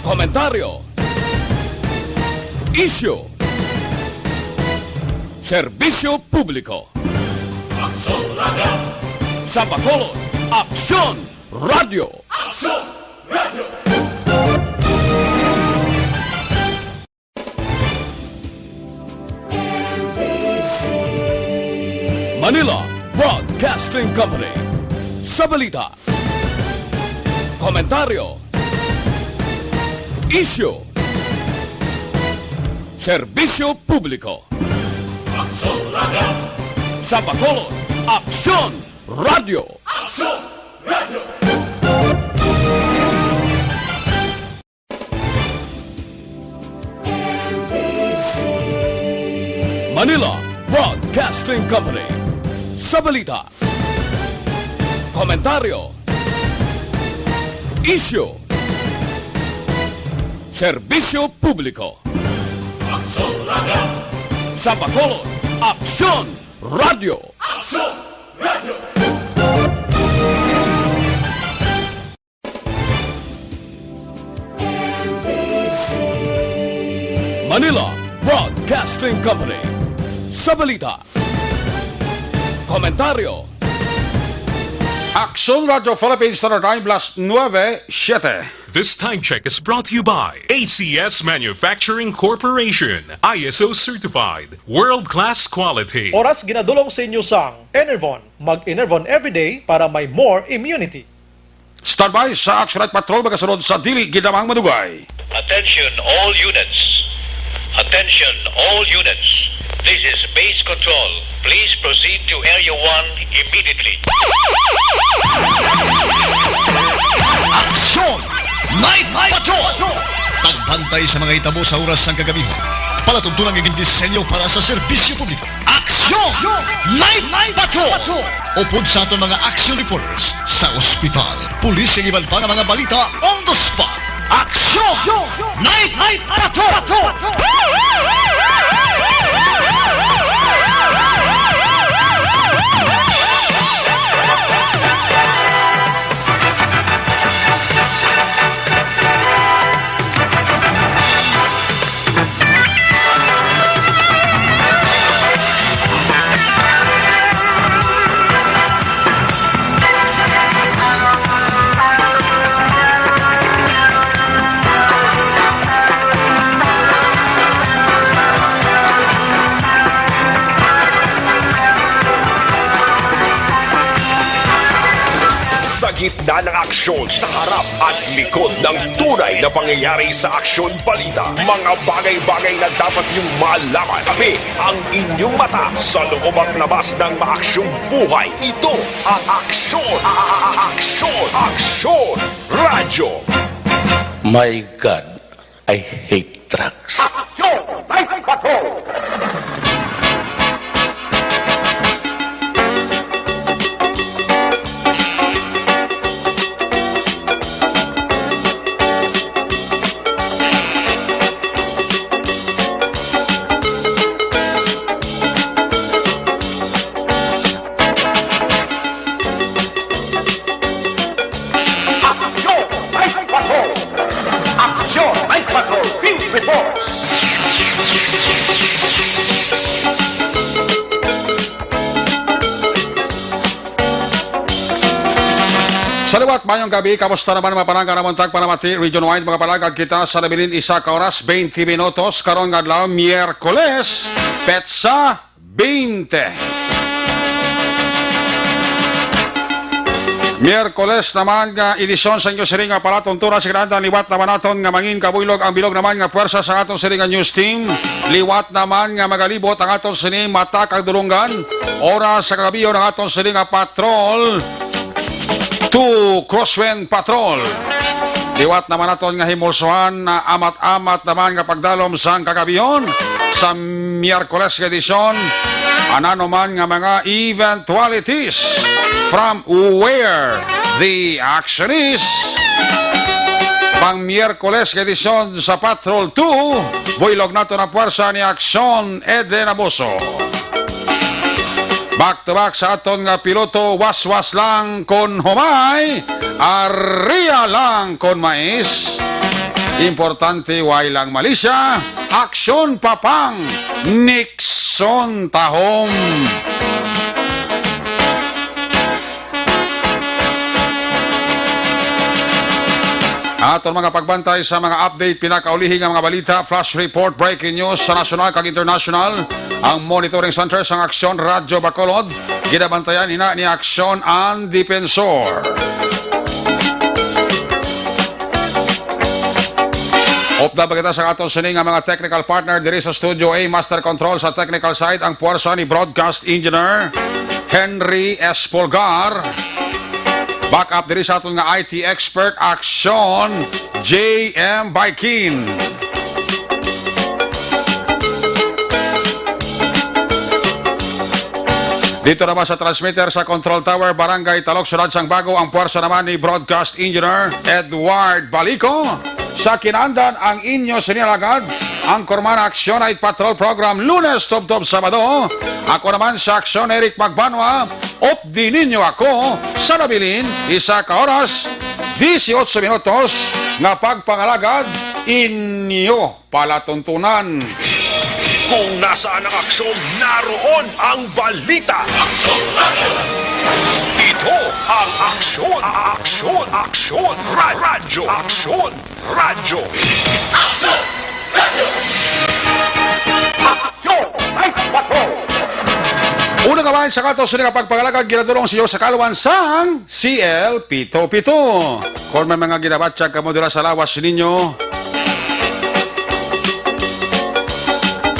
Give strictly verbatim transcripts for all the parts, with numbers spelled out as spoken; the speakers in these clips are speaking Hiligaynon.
Komentaryo. Isyu. Serbisyo publiko. Aksyon Radio. Sa Bacolod, Aksyon Radio. Aksyon Radio. Manila Broadcasting Company. Sa balita, komentaryo, isyu, serbisyo publiko. Aksyon Radio. Sa Bacolod, Aksyon Radio. Aksyon Radio. Manila Broadcasting Company. Sa balita, komentaryo, isyu, serbisyo publiko. Aksyon Radio. Sa Bacolod, Aksyon Radio. Aksyon Radio. Manila Broadcasting Company. Sa balita, komentaryo. Aksyon Radio Philippines Standard Time, plus nuebe siete. This time check is brought to you by A C S Manufacturing Corporation, I S O certified, world-class quality. Oras ginadulong sa inyo sang Enervon. Mag-Enervon everyday para may more immunity. Standby sa Action Night Patrol, magasunod sa dili gid lamang madugay. Attention all units. Attention all units. This is Base Control. Please proceed to Area one immediately. Action Night Patrol! Tagbantay sa mga hitabo sa oras sang kagabihon. Palatuntunan nga gindisenyo para sa serbisyo publiko. Aksyon! Night Patrol! Upod sa aton mga action reporters sa ospital, pulis, ug iban pa nga mga balita on the spot. Aksyon! Night Patrol! Sa gitna ng aksyon, sa harap at likod ng tunay na pangyayari sa aksyon balita, mga bagay-bagay na dapat niyong malaman. Tabi ang inyong mata sa loob at labas ng maaksyong buhay. Ito ang Aksyon, a-, a-, a-, Aksyon, Aksyon Radyo. My God, I hate trucks. Aksyon! May bato! Aksyon! May bato! Aksyon! May bato! Field Reports! Sa liwat, mayong gabi. Kamusta naman, mga palangga? Namuntag panamati region-wide, mga palangga. Kita sa nabilin isa ka oras, twenty minutos. Karon nga adlaw, Miyerkules, petsa twenty. Miyerkules naman nga edisyon sa inyo sini nga palatuntunan sa kinahanglan. Liwat naman naton nga mangin kabuylog ang bilog naman nga pwersa sa aton sini nga news team. Liwat naman nga magalibot ang aton sini mata kag dulunggan. Oras sa kagabion ang aton sini nga patrol. Two Crosswind Patrol. Liwat naman naton nga himulsohan na amat-amat naman nga pagdalom sang kagabion sa Miyerkules nga edisyon. Anano man nga mga eventualities, from where the action is. Pang Miyerkules nga edisyon sa Patrol two, buylog nato na pwersa ni Aksyon Eden Abuso. Back to back sa aton nga piloto, waswas lang kon humay, aria lang kon mais. Importante, way lang malisya. Aksyon pa pang Nixon tahom. Aton mga pagbantay sa mga update, pinakaulihi nga mga balita, flash report, breaking news sa nasyonal kag international. Ang Monitoring Center sang Aksyon Radyo Bacolod, ginabantayan ina ni Aksyon ang Depensor. Upda pa kita sa aton sini nga mga technical partner diri sa Studio A, Master Control sa technical side, ang puwersa ni Broadcast Engineer Henry S. Polgar. Back up diri sa aton nga I T expert, Aksyon J M Baikin. Dito naman sa transmitter sa Control Tower, Barangay Talok, Siyudad sang Bago, ang puwersa naman ni Broadcast Engineer Edward Balico. Sa kinaandan, ang inyo sini alagad, ang Kormana Aksyon Night Patrol Program, Lunes tubtob Sabado. Ako naman sa Aksyon, Eric Magbanwa. Updi ninyo ako sa nabilin, isa ka oras, dieciocho minutos, nga pagpangalagad inyo palatuntunan. Kung nasaan ang aksyon, naroon ang balita. Ito ang Aksyon, Aksyon, Aksyon, Ra-, Radyo, Aksyon, Radyo. Aksyon! Ay, pato! Una ka man sa kato sa nga pagpangalagad, ginadulong sa iyo sa kaluan sang C L pito pito. Kung may mga ginabatyag kamo dira sa lawas ninyo,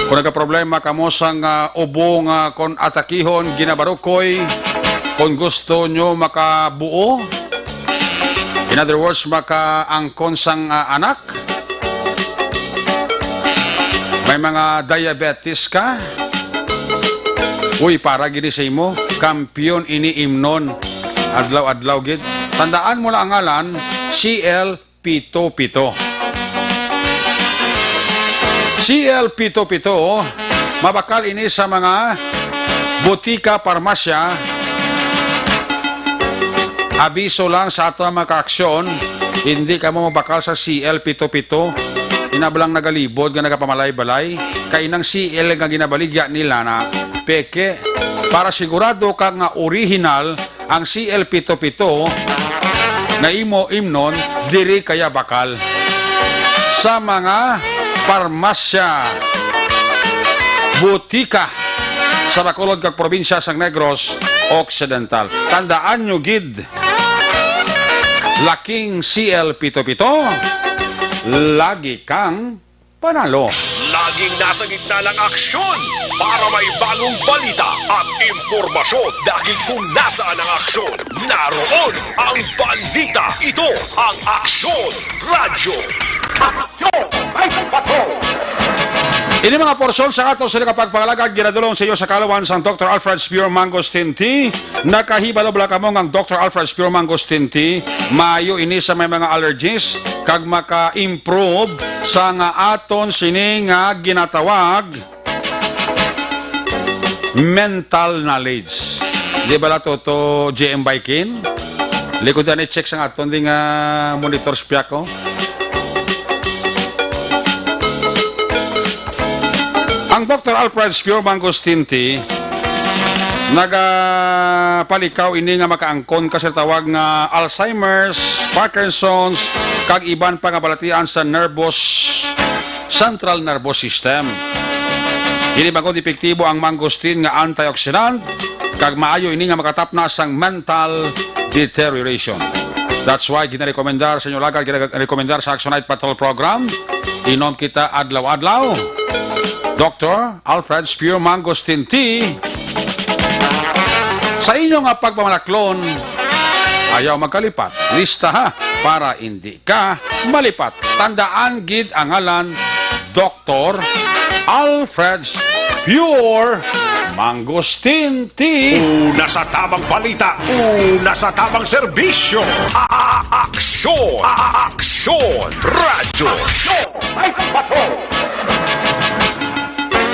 kung nagkaproblema kamo sang, ah, ubo nga kon atakihon, ginabarukoy, kung gusto nyo makabuo, in other words, makaangkon sang, ah, anak, may mga diabetes ka, uy, para gini sa imo, kampiyon ini imnon adlaw-adlaw gid. Tandaan mo lang ang ngalan, C L pito pito. C L pito pito, mabakal ini sa mga butika, parmasya. Abiso lang sa ato mga kaaksyon, hindi kamo mabakal sa C L pito pito. Ina ba lang nagalibod nga nagapamalay-balay? Kay nang C L nga ginabaligya nila na peke. Para sigurado ka nga original, ang C L pito pito nga imo imnon diri kaya bakal sa mga parmasya, butika sa Bacolod kag probinsya sang Negros Occidental. Tandaan nyo gid, laking C L pito pito, lagi kang panalo. Laging nasa gitna ng aksyon para may bagong balita at impormasyon. Dahil kung nasaan ang aksyon, naroon ang balita. Ito ang Aksyon Radyo. Aksyon! May patrol! Ini mga porsyon sa ato sa pagpangalagad ginadulong sa iyo sa kaluan sang Doctor Alfred's Pure Mangosteen Tea. Nakahibalo bala kamo nga ang Doctor Alfred's Pure Mangosteen Tea maayo ini sa may mga allergies kag maka-improve sa nga aton sini nga ginatawag mental knowledge. Di bala, Toto J M Baikin? Likod yan, i-check sa aton di nga monitor sa piyak, oh. Ang Doctor Alfred's Pure Mangosteen Tea, nagapalikaw ini nga makaangkon ka sa tawag nga Alzheimer's, Parkinson's, kag iban pa nga balatian sa nervous, central nervous system. Ini bangod epektibo ang mangosteen nga antioxidant, kag maayo ini nga makatapna sang mental deterioration. That's why ginarekomendar sa inyo, lagad, ginarekomendar sa Action Night Patrol Program. Inom kita adlaw-adlaw. Doctor Alfred's Pure Mangosteen Tea. Sa inyo nga pagpamalaklon, ayaw magkalipat. Lista, ha, para hindi ka malipat. Tandaan gid ang ngalan, Doctor Alfred's Pure Mangosteen Tea. Una sa tamang balita, una sa tamang serbisyo. A-, a-, aksyon, a-, a-, aksyon, radyo. Aksyon! May patrol!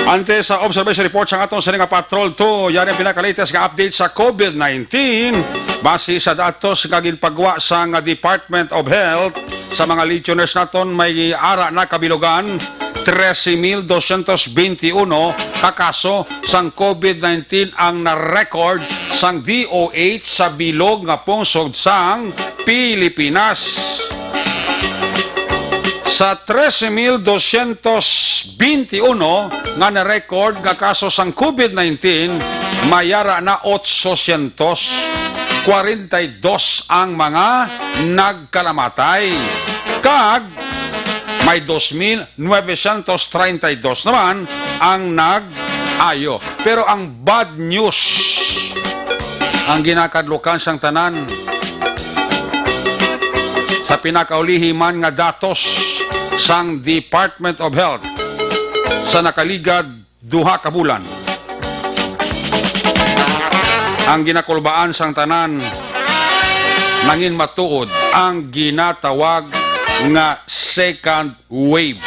Ante sa observation report sa aton sini nga Patrol two, yari ang pinaka-latest nga update sa COVID nineteen. Base sa datos nga ginpagwa sa nga Department of Health, Sa mga listeners naton, may ara na kabilugan, trese mil dosyentos benti uno ka kaso sang COVID nineteen ang na-record sang D O H sa bilog nga pungsod sang Pilipinas. Sa trese mil dosyentos benti uno nga na-record nga kaso sang COVID nineteen, may ara na otsosyentos kwarenta y dos ang mga nagkalamatay, kag may dos mil nuwebesyentos treinta y dos naman ang nag-ayo. Pero ang bad news, ang ginakadlukan sang tanan, sa pinakaulihi man nga datos sang Department of Health, sa nakaligad duha ka bulan, ang ginakulbaan sang tanan, nangin matuod ang ginatawag nga second wave.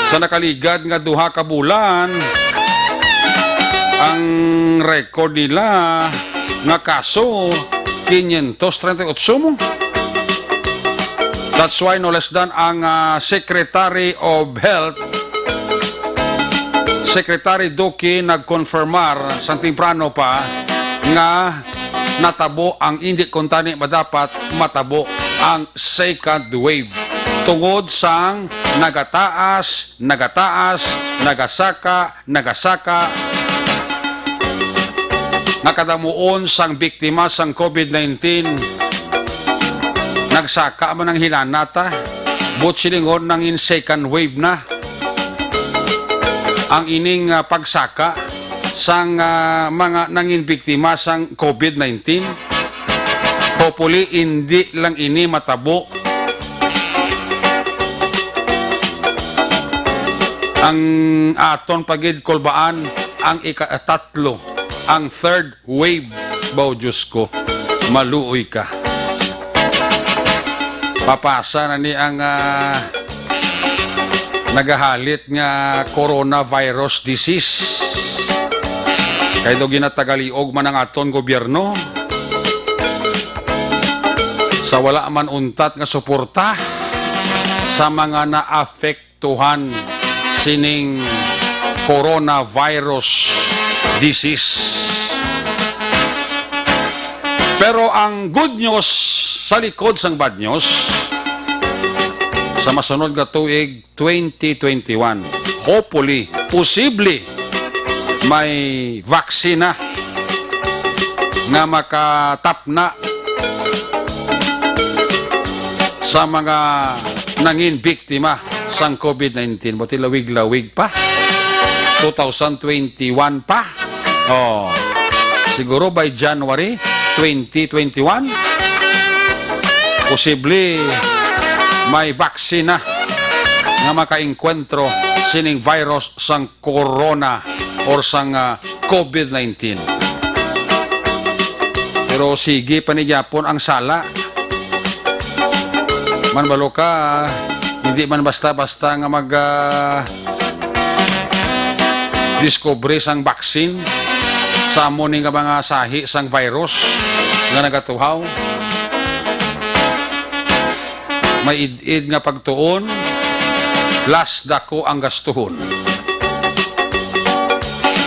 Sa nakaligad nga duha ka bulan, ang record nila nga kaso, quinientos treinta y ocho mo. That's why, no less than, ang, ah, Secretary of Health, Secretary Duque, nagkonfirmar sang temprano pa nga natabo ang indi kuntani madapat matabo ang second wave tungod sang nagataas, nagataas, nagasaka, nagasaka nga kadamuon sang biktima sang COVID nineteen. Nagsaka man ang hinana ta, buot silingon nangin second wave na ang ining, ah, pagsaka sang, ah, mga nangin biktima sang COVID nineteen. Hopefully, indi lang ini matabo. Ang aton pa gid kulbaan ang ikatatlo, ang third wave. Baw, Diyos ko, maluoy ka. Papasa na ni ang, ah, nagahalit nga coronavirus disease. Kay daw ginatagaliog man ang aton gobyerno sa wala man untat nga suporta sa mga na-affect tuhan sining coronavirus disease. Pero ang good news sa likod sang bad news, sa masunod nga tuig, twenty twenty-one, hopefully, posible, may vaccine na nga makatapna sa mga nangin biktima sang COVID nineteen. Buti lawig-lawig pa. Two thousand twenty-one pa. Oh, siguro by January twenty twenty-one, posible may vaccine na nga makaengkwentro sining virus sang corona or sang, ah, COVID nineteen. Pero sige pa ni gyapon ang sala. Man balo ka, hindi man basta-basta nga mag, ah, discovery sang vaccine sa amo ni nga mga sahi sang virus nga nagatuhaw. May id-id nga pagtuon, plus dako ang gastuhon.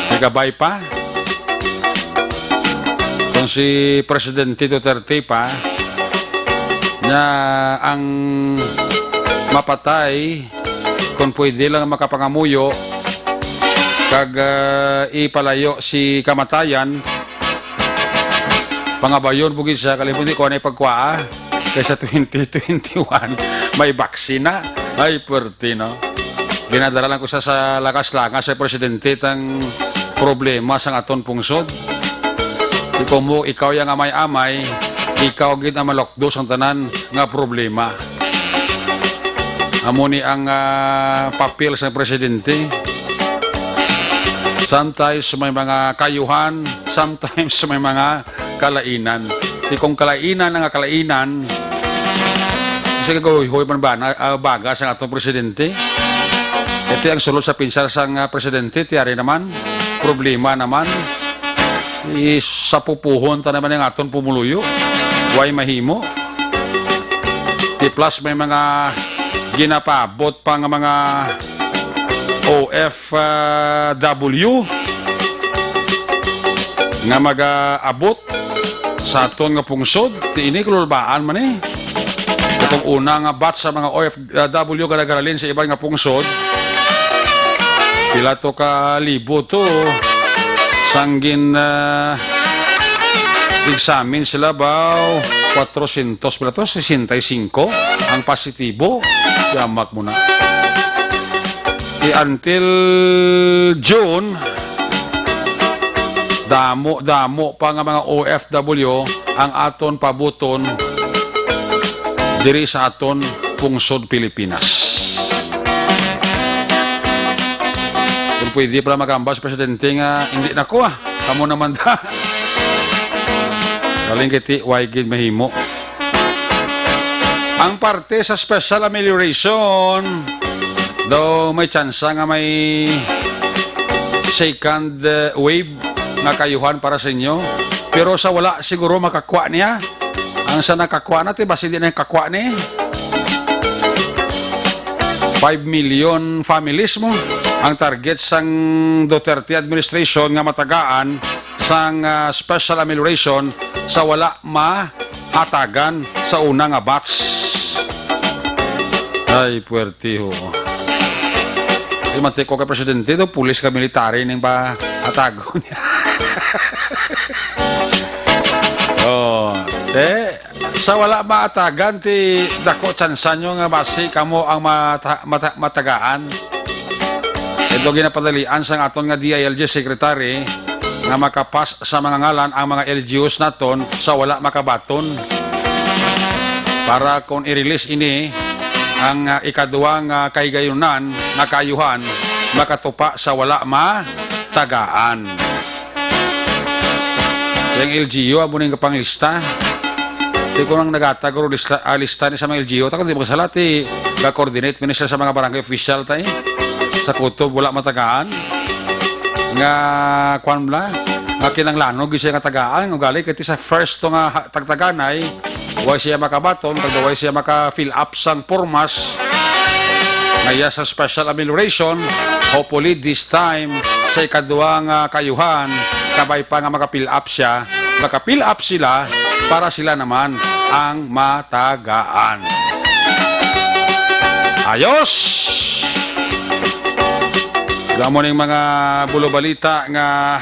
May kabay pa. Kung si Presidente Duterte pa, na ang mapatay, kung pwede lang makapangamuyo, kag, ah, ipalayo si kamatayan, pangabayon po gid siya, kalimbuti ko anay pagkwaa, kay sa twenty twenty-one, may vaccine na. Ay, puwerte, no? Ginadala lang ko sa, sa lakas-lakas sa presidente tang problema sang aton pungsod. Di ko mo, ikaw yang amay-amay, ikaw gid ang malokdo sang tanan nga problema. Amo ni ang, ah, papel sa presidente. Sometimes may mga kayuhan, sometimes may mga kalainan. Di kung kalainan nga kalainan, sige, guyhoy man ba na, ah, baga sang aton presidente? Ito ang sulod sa pinsar sang, ah, presidente, tiyari naman, problema naman. Isapupuhon ta naman ang aton pumuluyo. Way mahimo. Ti plus may mga ginapaabot pa nga mga O F W nga mag-aabot sa aton nga pungsod. Ti ini, kululbaan man eh. Katong una nga batch sa mga O F W nga naghalin sa iban nga pungsod, pila to ka libo to. Sang gin, ah, examine sila ba, kwatrocientos pila to, sesenta y cinco ang positibo. Yamak mo na. Di until June, damo-damo pa nga mga O F W ang aton pabuton diri sa aton pungsod Pilipinas. Kung pwede pala magambas, Presidente, nga hindi na ko, ah. Kamo naman ta. Galing kiti, way gid mahimo. Ang parte sa special amelioration, daw may tsansa nga may second, eh, wave nga kaayuhan para sa inyo. Pero sa wala siguro makakwa niya. Ang sa nakakwa na, ti basi di na yung kakwa ni. Five million families mo ang target sang Duterte administration nga matagaan sang, ah, special amelioration sa wala mahatagan sa una nga batch. Ay, puwerte ho. Di man ti ko kay presidente do, pulis ka military ning pahatagon niya. Oh, te, sa wala mahatagan ti dako tsansa nyo nga basi kamo ang mata-, mata-, matagaan. Ito ginapadalian sang aton nga D I L G secretary nga makapas sa mga ngalan ang mga L G Us naton sa wala makabaton. Para kung i-release ini, ang, ah, ikaduha nga kahigayunan nga kaayuhan makatupa sa wala matagaan. Ang L G U, amo ning panglista. Di ko nang nagatag o lista, ah, lista ni sa mga L G U. Tako di magsalati, ga-coordinate minister sa mga barangay official tayo. Sa kutob, wala matagaan. Nga, kwan bala, nga kinanglanon, gid siya nga tagaan. Ugali, kaya sa first to nga ha-, tagtaganay, way siya makabaton, kag way siya maka-fill up sang pormas. Ngaya sa special amelioration, hopefully this time, sa ikaduha nga kaayuhan, kabay pa nga maka-fill up siya, maka-fill up sila para sila naman ang matagaan. Ayos! Damo ning mga bulo balita nga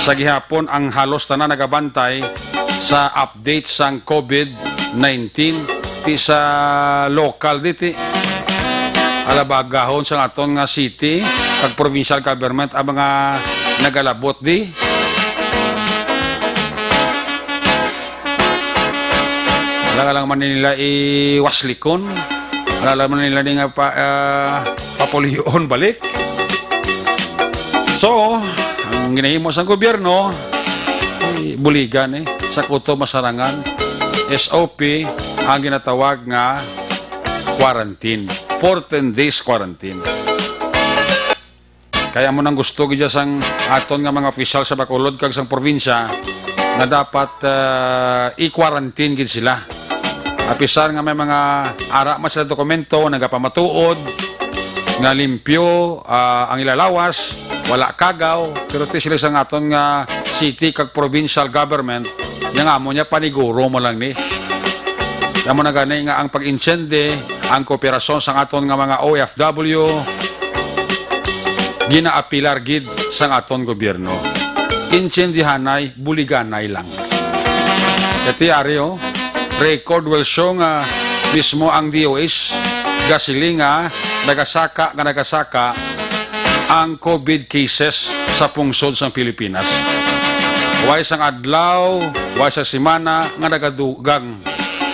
sa gihapon ang halos tanan nagabantay sa update sang COVID nineteen ti sa lokal diti. Alabagahon sa aton nga city kag provincial government ang mga nagalabot di. Wala lang man nila iwaslikon. Wala lang man nila ni nga pa, ah, papulion balik. So, ang ginahimo sang gobyerno, ay, buligan, eh, sa kutob masarangan, S O P ang ginatawag nga quarantine. Fourteen days quarantine. Kaya mo nang gusto gid sang aton nga mga opisyal sa Bacolod kag sang probinsya nga dapat, ah, i-quarantine gid sila. Apisar nga may mga ara man sila dokumento, nagapamatuod nga limpyo, ah, ang ila lawas, wala kagaw, pero ti sila sang aton nga city kag provincial government, nga amo niya paniguro mo lang ni. Amo na gani nga ang pag-intsende, ang kooperasyon sang aton nga mga O F W, ginaapilar gid sang aton gobyerno. Intsendihanay, buliganay lang. Kati ari, oh, record will show nga mismo ang D O H gasiling nga nagasaka, nga nagasaka ang COVID cases sa pungsod sang Pilipinas. Way sang adlaw, way sang semana nga nagadugang.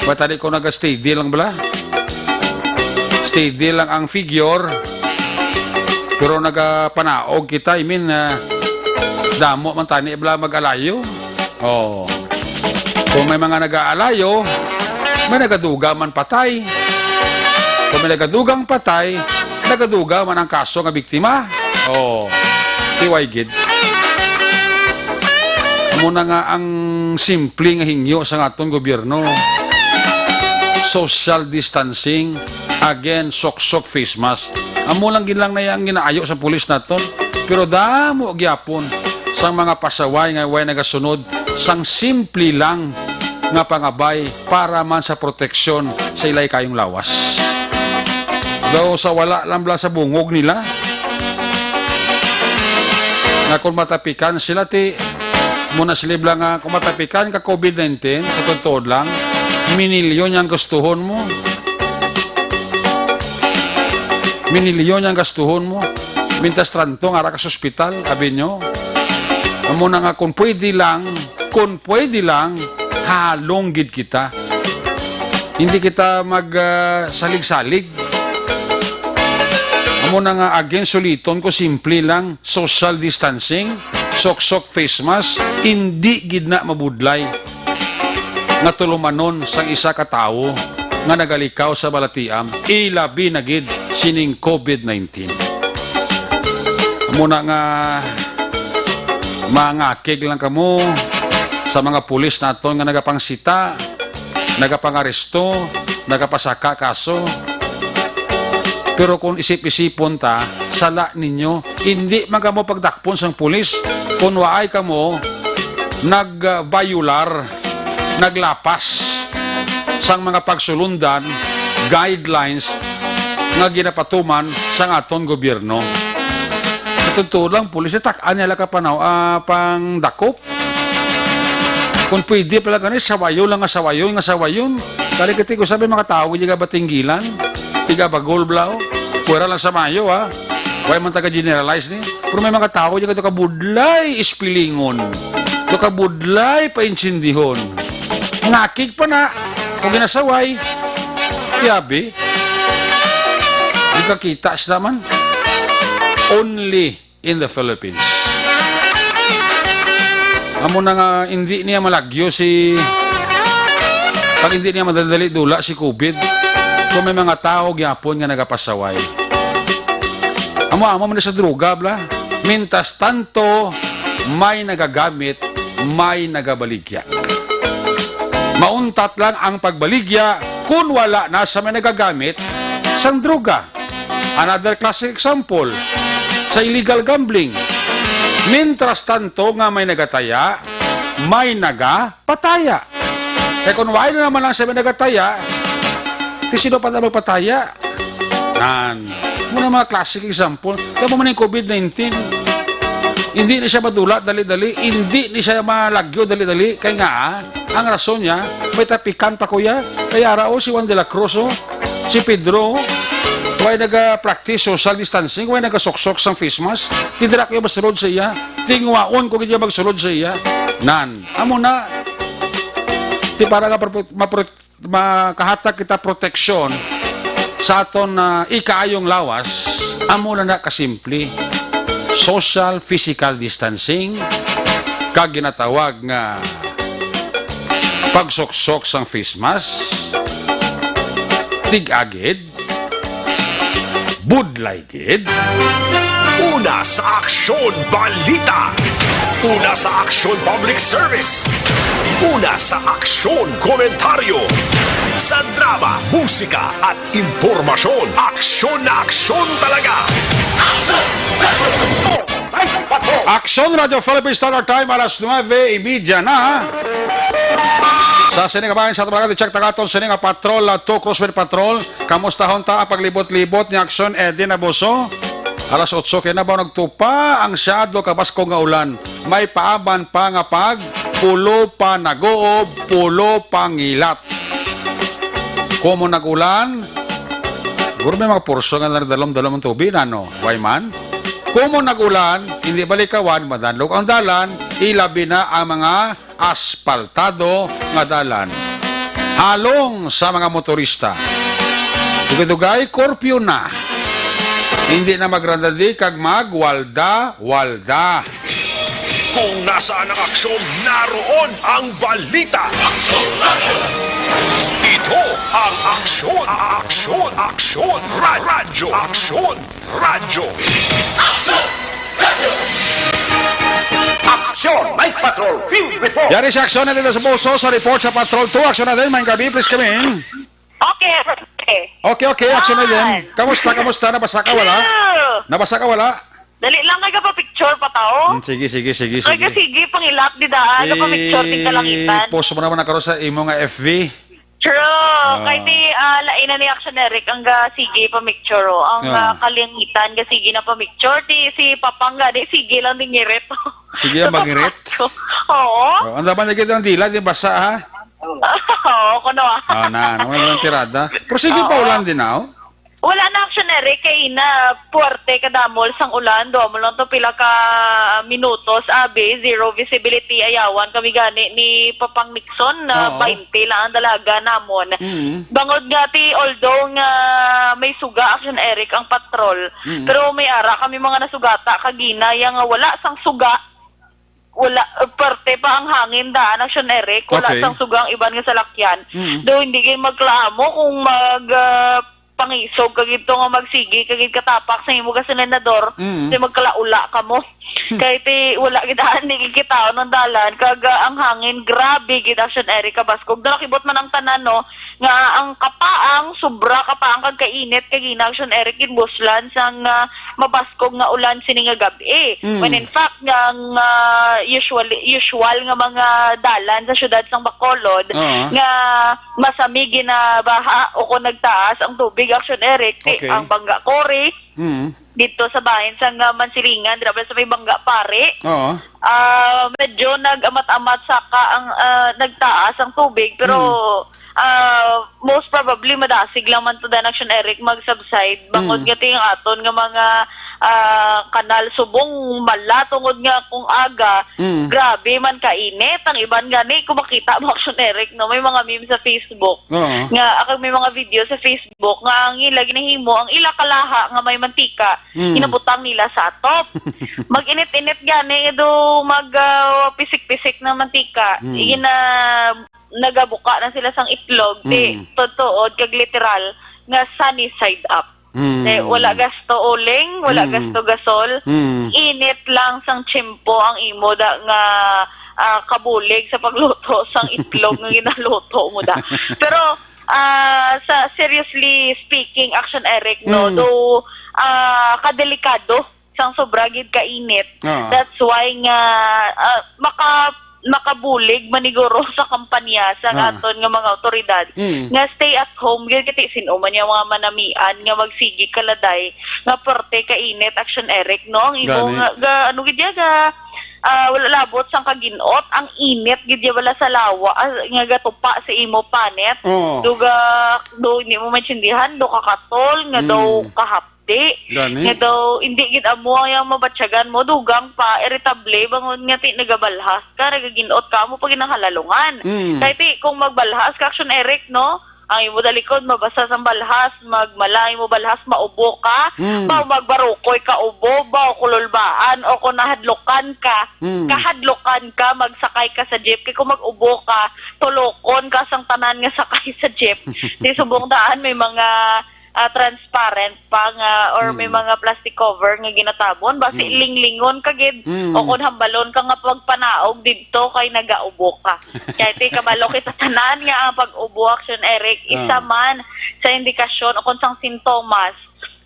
Batali ko naga-steady lang bala. Steady lang ang figure. Pero nagapanaog kita, I mean, ah, damo man tani bala mag-alayo. Oh. Kung may mga nag-aalayo, may nagadugang man patay. Kung may nagadugang patay, nagadugang man ang kaso nga biktima. Oh. Tiway gid. Amo na nga ang simple nga hingyo sa aton gobyerno. Social distancing, again, sok-sok face mask. Amo lang gid lang na ang ginaayo sa pulis naton. Pero damo gyapon sang mga pasaway nga way nagasunod sang simple lang nga pangabay para man sa proteksyon sa ilay kayong lawas. Daw sa wala lang bala sa bungog nila, nga kung matapikan sila, ti, muna sila bala nga kung matapikan ka covid nineteen, sa totoo lang, minilyon ang gastuhon mo. Minilyon ang gastuhon mo. Mintas tranto nga ara ka sa ospital, abi nyo. Amo na nga, kung pwede lang, kung pwede lang, halong gid kita. Hindi kita mag, ah, salig-salig. Amo na nga, again, suliton ko, simple lang, social distancing, sok-sok face mask, hindi gid na mabudlay nga tulumanon sang isa ka tawo nga nagalikaw sa balatian, ilabi na gid sining covid nineteen. Amo na nga, mangakig lang kamo sa mga pulis naton nga nagapangsita, nagapangaresto, nagapasaka kaso. Pero kung isip-isipon ta, sala ninyo. Hindi man kamo pagdakpon sang pulis kung waay kamo nag-violar, naglapas sang mga pagsulundan, guidelines nga ginapatuman sang aton gobyerno. Sa totoo lang, pulis, tak-an nila ka panaw, ah, pangdakop. Kung pwede pala gani, sawayon lang nga sawayon, nga sawayon. Kali kiti ko sabi, mga tao, di ka batinggilan, tiga bagol bla, oh. Pwera lang sa mayo, ha. Wala man taga-generalize ni. Pero may mga tao, di ka kabudlay ispilingon. To kabudlay paintsindihon. Ngakig pa na. Kung ginasaway, yabi. Di ka kita sila man. Only in the Philippines. Amo na nga, hindi niya malagyo si, pag hindi niya madali dula si covid, kung may mga tao gyapon nga nagapasaway. Amo-amo man sa droga, bla. Mintas tanto, may nagagamit, may nagabaligya. Mauntat lang ang pagbaligya kung wala na sa may nagagamit sang droga. Another classic example, sa illegal gambling. Mintras tanto nga may nagataya, may nagapataya. Kay kung wala na naman lang sa may nagataya, ti sino pa na magpataya? Nan, muna mga classic example. Kaya mo man yung covid nineteen. Hindi ni siya madula dali-dali, hindi ni siya malagyo dali-dali. Kaya nga, ah, ang rason niya, may tapikan pa, kuya. Kaya ra, oh, si Juan de la Cruz, oh, si Pedro, oh, way naga-practice social distancing, way nagasuksok sang face mask. Ti dira kayo masulod sa iya. Tinguwaon ko gid magsulod sa iya. Nan, amo na. Ti para nga mapro-, mapro-, makahatag kita proteksyon sa aton, ah, ikaayong lawas, amo na na kasimple. Social physical distancing, kag ginatawag nga pagsuksok sang face mask, tig-agid, budlay gid. Una sa aksyon, balita. Una sa aksyon, public service. Una sa aksyon, komentaryo. Sa drama, musika, at impormasyon, aksyon na aksyon talaga. Aksyon Radio Philippines, Standard Time, alas nuebe y media na. Sa sini nga bahin sa aton mga check, tangaton sini nga patrol, ah, two Crosswind Patrol. Kamustahon ta ang paglibot-libot ni Aksyon Eddie Naboso? Alas otso kay na ba nagtupa ang shadow kabaskog nga ulan? May paaban pa nga pag pulo pa nag-uob, pulo pa ngilat. Kumo nag-ulan, siguro may mga porso nga nagdalom-dalom ang tubig, ano? Way man? Kumo nag-ulan, hindi balikawan, madanlog ang dalan, ilabi na ang mga aspaltado nga dalan. Halong sa mga motorista. Dugay-dugay, curfew na. Hindi na magrandadi kag magwalda-walda. Kung nasaan ang aksyon, naroon ang balita. Ito ang aksyon, aksyon, aksyon, ra-, radyo, aksyon, radyo. Aksyon! Aksyon, Night Patrol, Field Report. Yari sa aksyon na dito sa Boso, sa report sa Patrol two. Aksyon na din, maayong gabi, please come in. Okay, okay. Okay, okay, aksyon na din. Yan. Kamusta, kamusta? Nabasa ka, wala? Hello. Nabasa ka, wala? Dali lang, nagapa-picture pa tao. Hmm, sige, sige, sige, sige. Sige, pangilap, di daan. Nagapa-picture, ting kalangitan. I-post mo naman na karon sa imo nga F B. True. Ah. Kay ti, ah, lain na ni Action Eric ang ga sige pa-picture, oh. Ang, ah, kalangitan ga sige na pa-picture. Ti si Papang gani, sige lang din ngirit. Sige ang mangirit? Oo. Oh, ang laban na gid ang dila, di basa, ha? Oo, kuno, ah. Ah, na, na, wala nang tirada. Pero sige pa, ulan din, ah, oh. Wala na, Action Eric, kay ina, puwerte kadamol sang ulan, duha mo lang to pila ka minutos, abi, zero visibility, ayawan kami gani ni Papang Nixon, na Oo. baynte lang ang dalaga namon. Mm. Bangod nga ti, although nga may suga, Action Eric, ang patrol, Mm. pero may ara kami mga nasugata kagina, ya nga wala sang suga, wala, parte pa ang hangin daan, Action Eric, wala Okay. sang suga ang iban nga salakyan. Mm. Do, hindi gid magklamo kung mag, ah, pangisog ka gid to nga magsigi ka gid katapak sa imo gasolinador, Mm. di magkalaula ka mo. Kay ti, wala gid ani gid kitaon ang dalan, kag, ah, ang hangin, grabe gid, Action Eric, kabaskog. Nakibot man ang tanan, no, nga ang kapaang, sobra kapaang kag kainit, kag ina, Action Eric, ginbuslan sang, ah, mabaskog nga ulan sini nga gab-i. Mm. When in fact, nga, nga usual, usual nga mga dalan sa siyudad sang Bacolod, Oo. nga masami ginabaha o kung nagtaas ang tubig, Action Eric, ti Okay. ang Bangga Quarry, Mm. dito sa bahin sang, ah, Mansilingan, dira ba sa may Bangga Pari. Oo. Ah, medyo nag-amat-amat saka ang, ah, nagtaas ang tubig, pero, Mm. ah, most probably madasig lang man to dan, Action Eric, mag-subside. Bangod Mm. nga ting aton nga mga, ah, kanal subong mala tungod nga kung aga, Mm. grabe man kainit. Ang iban gani, kung makita mo, Action Eric, no, may mga meme sa Facebook. Oo. Nga, akag may mga video sa Facebook nga ang ila ginahimo, ang ila kalaha nga may mantika, Mm. ginabutang nila sa atop. Mag-init-init gani, do mag, ah, pisik-pisik na mantika. Mm. Ina, nagabuka na sila sang itlog. Ti, Mm. totoo, kag literal, nga sunny side up. Mm. Ti, wala gasto uling, wala Mm. gasto gasol. Mm. Init lang sang tiyempo ang imo da nga, ah, kabulig sa pagluto sang itlog nga ginaluto mo da. Pero, ah, sa seriously speaking, Action Eric, no, Mm. do, ah, kadelikado sang sobra gid ka init. Ah. That's why nga, ah, maka-, makabulig maniguro sa kampanya sa Ah. aton nga mga awtoridad Mm. nga stay at home gid, kay sin-o man yang mga manamian nga magsigi kaladay nga parte ka init, Action Eric, no? Ang imo Gani. nga, ga-, ano gid ya, ga-, ah, wala labot sang kaginot, ang init gid ya wala sa lawa, ah, nga gatupa sa imo panit. Oo. Do ga-, do hindi mo maintindihan, do kakatol, nga daw Mm. kahap Di. Gani. Nga daw, hindi gid amo ang iyang mabatyagan mo, dugang pa, iritable, bangod nga ti nagabalhas ka, nagaginot ka, amo pa ginahalalungan. Mm. Kay ti, kung magbalhas ka, Action Eric, no? Ang imo dalikod, mabasa sang balhas, magmala ang imo balhas, maubo ka, Mm. ba, magbarukoy ka ubo, ba, o kululbaan, o kung nahadlukan ka, Mm. kahadlukan ka, magsakay ka sa jeep. Kay kung mag-ubo ka, tulokon ka sang tanan nga sakay sa jeep. Di subong daan, may mga ah, transparent pa nga or may Mm. mga plastic cover nga ginatabon, basi Mm. linglingon ka gid Mm. o kon hambalon ka nga pagpanaog didto kay nagaubo ka. Kay ti kabalo kita tanan nga ang pag-ubo, Action Eric, Ah. isa man sa indikasyon o kon sang sintomas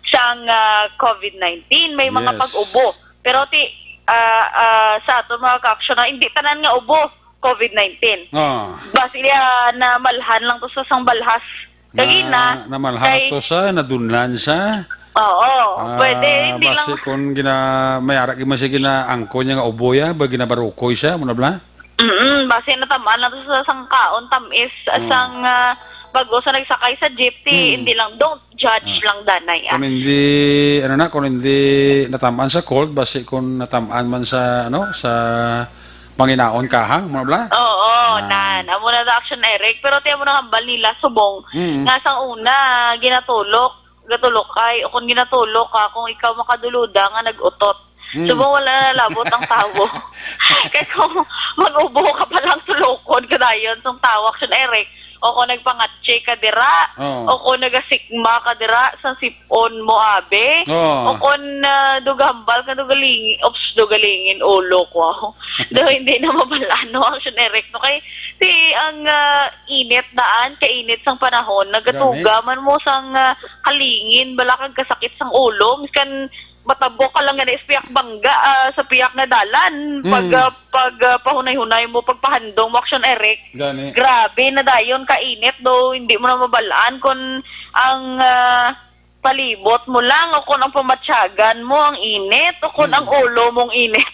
sang, ah, covid nineteen. May mga Yes. pag-ubo. Pero ti, ah, ah, sa aton mga ka-action, ah, hindi tanan nga ubo covid nineteen. Ah. Basi, ah, namalhan lang to sa sang balhas. Kagina, Na, namalhan kay to sa, nadunlan sa. Oo, Ah, pwede, hindi basi lang. Kung gina-, may ara, gid man siya ginaangkon niya nga ubo ya, ba ginabarukoy siya, muna bala? Mm, basi natamaan na to sa sangkaon, tamis, Mm. sang, ah, bago sa nagsakay sa jeep, ti, Mm. hindi lang, don't judge Ah. lang, danay, ah. Kung hindi, ano na, kung hindi natamaan sa cold, basi kung natamaan man sa, ano, sa panginaon kahang, muna bala? Oo, Ah. nan. Amo na to, Action Eric. Pero ti, amo na hambal nila, subong, Mm. nga sang una, ginatulok, gatulok ay, o kung ginatulok ka, kung ikaw makaduluda nga nag-utot. Mm. Subong wala na labot ang tawo. Kay kung mag-ubo ka pa lang, tulokon ka dayon sang tawo, Action Eric. o kung nagpangatse ka dira, Oo. o kung nagasikma ka dira sa sip-on mo, abi, Oo. o kung, ah, dugahambal ka, dugalingin, ops, dugalingin, ulo ko. Do, hindi na mabalaan, no, Action Eric, no? Kay, si, ang, ah, init daan, kainit sang panahon, nagatuga Gani. man mo sang, ah, kalingin, bala kag kasakit sang ulo, miskan matabok ka lang gani sa piyak bangga, ah, sa piyak nga dalan. Pag, Mm. ah, pag, ah, pahunay-hunay mo, pagpahandong mo, Action Eric, Gani. grabe na dayon ka init, do hindi mo na mabalaan kung ang, ah, palibot mo lang o kung ang pamatyagan mo ang init o kung ang Mm. ulo mong init.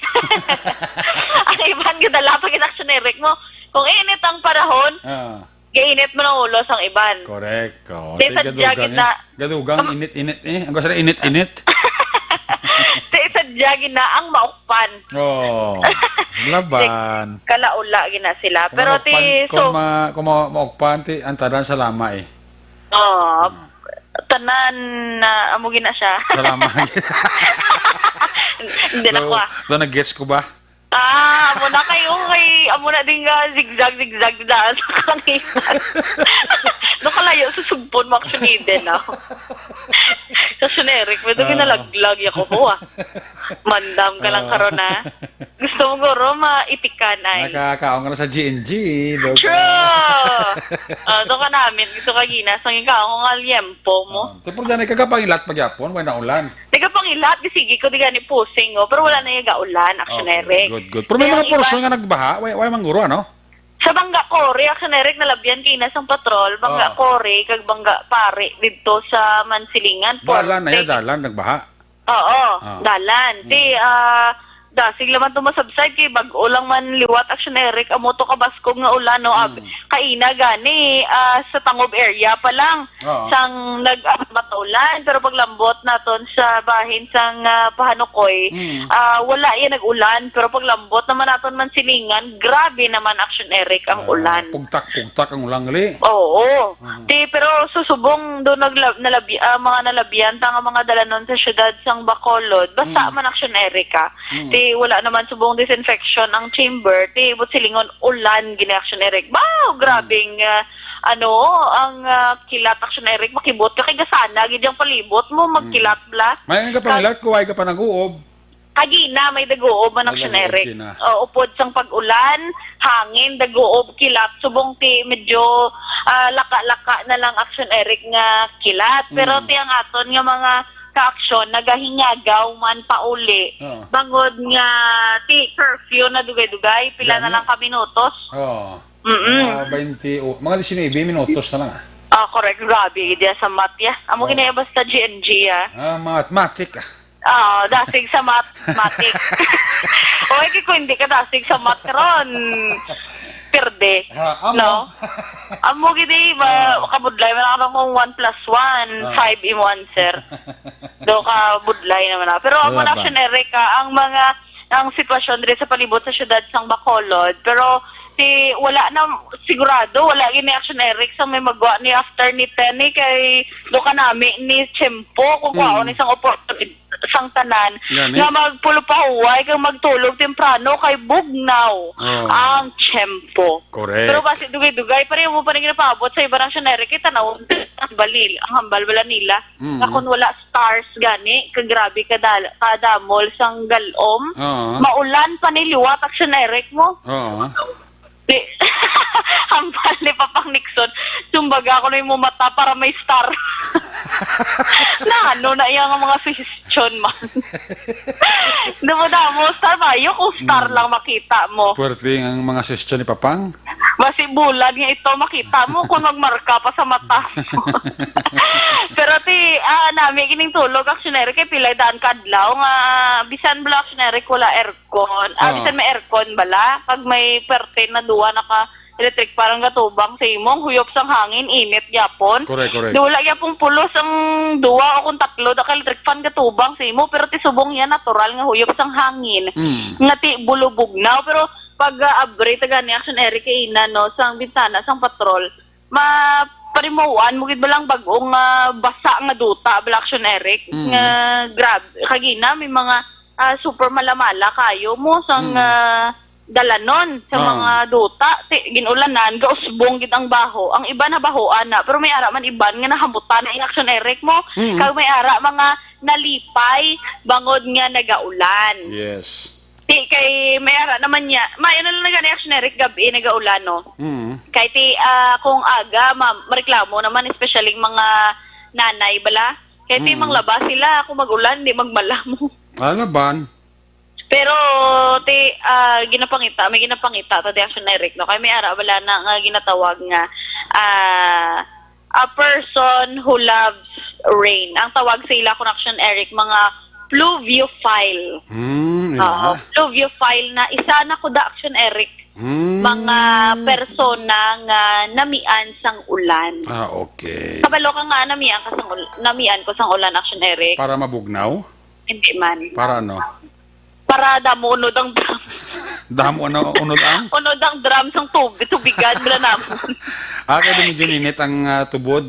Ang iban, gadala pa gid, Action Eric, mo. Kung init ang panahon, Ah. Gainit mo ng ulo sang iban. Correct. Oo. Di Tay, sadya gadugang gid na. eh. Gadugang, Kam- init-init eh. Ang gusto na init-init. Di sadya gid na ang maukpan. Oo. Laban. Kalaula gid na sila. Kung Pero maukpan, ti, kung so, ma-, kung ma-, maukpan, ti, ang tanan salama eh. Oo. Tanan na amo gid na siya. Salama. Hindi na Do, ko, ah. do nag-gets ko ba? Ah, amo na kayo kay, amo na din nga zigzag, zigzag na sa kanila. Nakalayo sa sugpon mo, actually, din, ah. Sa generic, may dumi Ah. nalaglag ako po, ah. Mandam ka lang Ah. karon, ah. Gusto mo, guro, maitikan ay. Nakakaon ka na sa G N G, doon ka. True! Ah, doon ka namin. Gusto ka ginas. Ang ikaw, kung alyempo mo. Ah, tapos dyan, ay kagapangilat pagyapon, may naulan. Nagapangilat, di sige ko, di gani pusing, oh. Pero wala na yung gaulan, Action Okay, Eric. good, good. Pero may Kaya mga ang portion iba nga nagbaha, way, way mangguro, ano? Sa Bangga Core, Action Eric, nalabian kay Inas ang patrol, Bangga Oh. Core, kag Bangga Pare, dito sa Mansilingan, Dalan na yan, Forte. dalan, nagbaha. Oo, Ah. dalan. Ti, Hmm. ah, dasig laman to masubside kay bag-o lang man liwat, Action Eric, amo to kabaskog nga ulan, no? Ag-, Hmm. kaina gani, ah, sa Tangob area pa lang, Oo. sang nag-, ah, mataulan, pero paglambot naton sa bahin sang, ah, Pahanukoy, Hmm. ah, wala yan nag-ulan, pero paglambot naman naton Mansilingan, grabe naman, Action Eric, ang Ah, ulan. pugtak-pugtak ang ulan, gali. Oo. Mhm. Ti, pero susubong do nagla-, nalabi-, ah, mga nalabian ta nga mga dalanon sa siyudad sang Bacolod, basa Mm. man, Action Eric, ah. Mm. Ti, wala naman subong disinfection ang chamber. Ti, but silingon, ulan gini, Action Eric. Wow, Mm. grabing, ah, ano, ang, ah, kilat, Action Eric. Makibot ka kay gasana gid ang palibot mo, Mm. magkilat bla. May nga pangilat, kuway ka pa nag-uob. Kagina, may daguob man, May Action daguob Eric. kina. O, upod sang pag-ulan, hangin, daguob, kilat. Subong ti medyo, ah, laka-laka na lang, Action Eric, nga kilat. Pero Mm. ti ang aton nga mga ka-aksyon, nagahingagaw man pauli. Oo. Bangod nga ti curfew na dugay-dugay, pila na Gani. lang ka minutos. Oo. Mm-mm. Mga twenty o, mga diecinuebe minutos na lang, ah. Ah, correct. Grabe, diya sa math, ya. Amo Oo. ginaya basta G N G, ah. Ah, mathematic, ah. Oo, dasig sa mathematic. Oy, kay kung hindi ka dasig sa math ron, perde. Ha, amo. No? Amo gid eh, ma-, Ah. kabudlay man ako kung one plus one, Ah. five imo answer. Do ka budlay naman ako. Pero amo Wala na, ba? Action Eric, ah, ang mga, ang sitwasyon diri sa palibot sa siyudad sang Bacolod. Pero si, wala na, sigurado, wala gid ni Action Eric sa may magwa ni after ni ten, eh, kay do ka nami ni Chempo kung Mm. kwaon isang oportunidad sang tanan Gani. nga magpulupahuway kag magtulog temprano kay bugnaw Oo. ang tiyempo. Correct. Pero basi dugay-dugay, pareho mo pa rin ginapaabot sa iba ng Action Eric, kita na ang balil, ang hambal bala nila. Mm. Nga kung wala stars gani, kagrabe kadal-, kadamol sang galom, Oo. maulan pa ni liwat, Action Eric, mo. Oo. Di, hambal ni Papang Nixon, sumbaga ko na yung mata para may star. Na ano na iya nga mga suhestyon man. Damo-damo, star ba? Yung kung star Mm. lang makita mo. Puwerte ang mga suhestyon ni Papang. Basi bulan nga ito, makita mo kung magmarka pa sa mata mo. Pero ti, ah, nami kining tulog, Action Eric, kay pilay daan ka adlaw nga, bisan bala, Action Eric, wala aircon. Ah, Oo. bisan may aircon bala, pag may pertin na duwa naka electric fan ang gatubang sa imong huyop sang hangin, init gyapon. Correct, correct. Di wala gyapon pulos ang duwa o kung tatlo da ka electric fan gatubang sa imo, pero ti subong yan natural nga huyop sang hangin. Mm. Nga ti bulubugnaw, pero pag, ah, abri ta gani, Action Eric, kay ina, no, sang bintana sang patrol, ma-, parimuan mo gid ba lang bag-o nga basa nga duta, bala, Action Eric, Mm. nga grab-, kagina, may mga, ah, super malamala kayo mo sang, Mm. ah, dalanon sa Ah. mga duta, ti, ginulanan, gausbong gid ang baho. Ang iban nabahoan na, pero may ara man iban nga nahamutan na in action, Eric, mo. Mm. Kag may ara mga nalipay bangod nga nagaulan. Yes. Ti, kay may ara naman niya. May ano lang na gani action, Eric, gabi nagaulan, no? Mm. Kay ti, ah, kung aga, ma-, mareklamo naman, especially mga nanay bala. Kay ti, Mm. manglaba sila, kung mag-ulan, di magmalamo. Ah, laban. Pero ti, ah, ginapangita, may ginapangita ta di action, Eric, no? Kay may ara bala na nga ginatawag nga, ah, a person who loves rain. Ang tawag sa ila, kun action, Eric, mga pluviophile. Hmm, Oo, ila. Pluviophile na isa na ko da action, Eric. Hmm. Mga persona nga namian sang ulan. Ah, okay. Kabalo ka nga namian ka sang ul-, namian ko sang ulan, action, Eric? Para mabugnaw? Hindi man. Para ano? Para damo unod ang drum. Damo ano, unod ang? Unod ang drum sang tub-, tubigan bala namon. Ah, kay medyo ninit ang, ah, tubod.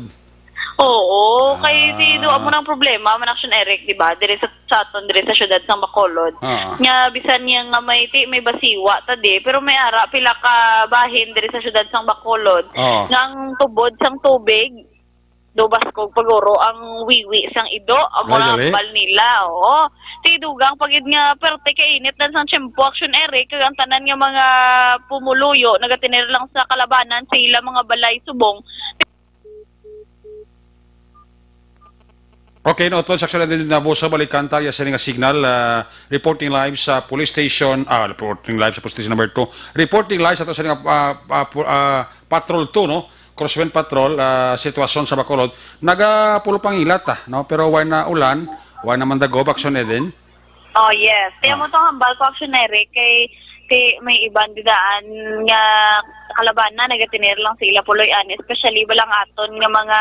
Oo, kay Ah. di, do, amo nang problema man, action, Eric, di ba? Diri sa, sa aton, diri sa siyudad sang Bacolod. Ah. Nga bisan niya nga may ti-, may basiwa ta di, pero may ara pila ka bahin diri sa siyudad sang Bacolod. Ah. Nga ang tubod sang tubig, do baskog paguro ang wiwi sang ido, amo Ay, lang gali. Hambal nila, oo. Ti dugang pa gid nga perte ka init lang sang tiyempo, action, Eric, kag ang tanan nga mga pumuluyo nagatener lang sa kalabanan sa ila mga balay subong. Okay, no, Ton, sa action din na busa, balikan ta, ya sini nga signal, ah, reporting live sa police station, ah, reporting live sa police station number two. Reporting live sa to sa nga, ah, ah, pu-, ah, patrol two, no? Crosswind Patrol, ah, sitwasyon sa Bacolod. Nagapulupangila ta, no? Pero wala na ulan, wala na man dagob, action, Eden. Oh, yes. Kaya Ah. mo tong hambal ko, action, Eric, kay ti may iban didaan nga kalabanan, nagatener lang sa ila puloy-an, especially balang aton nga mga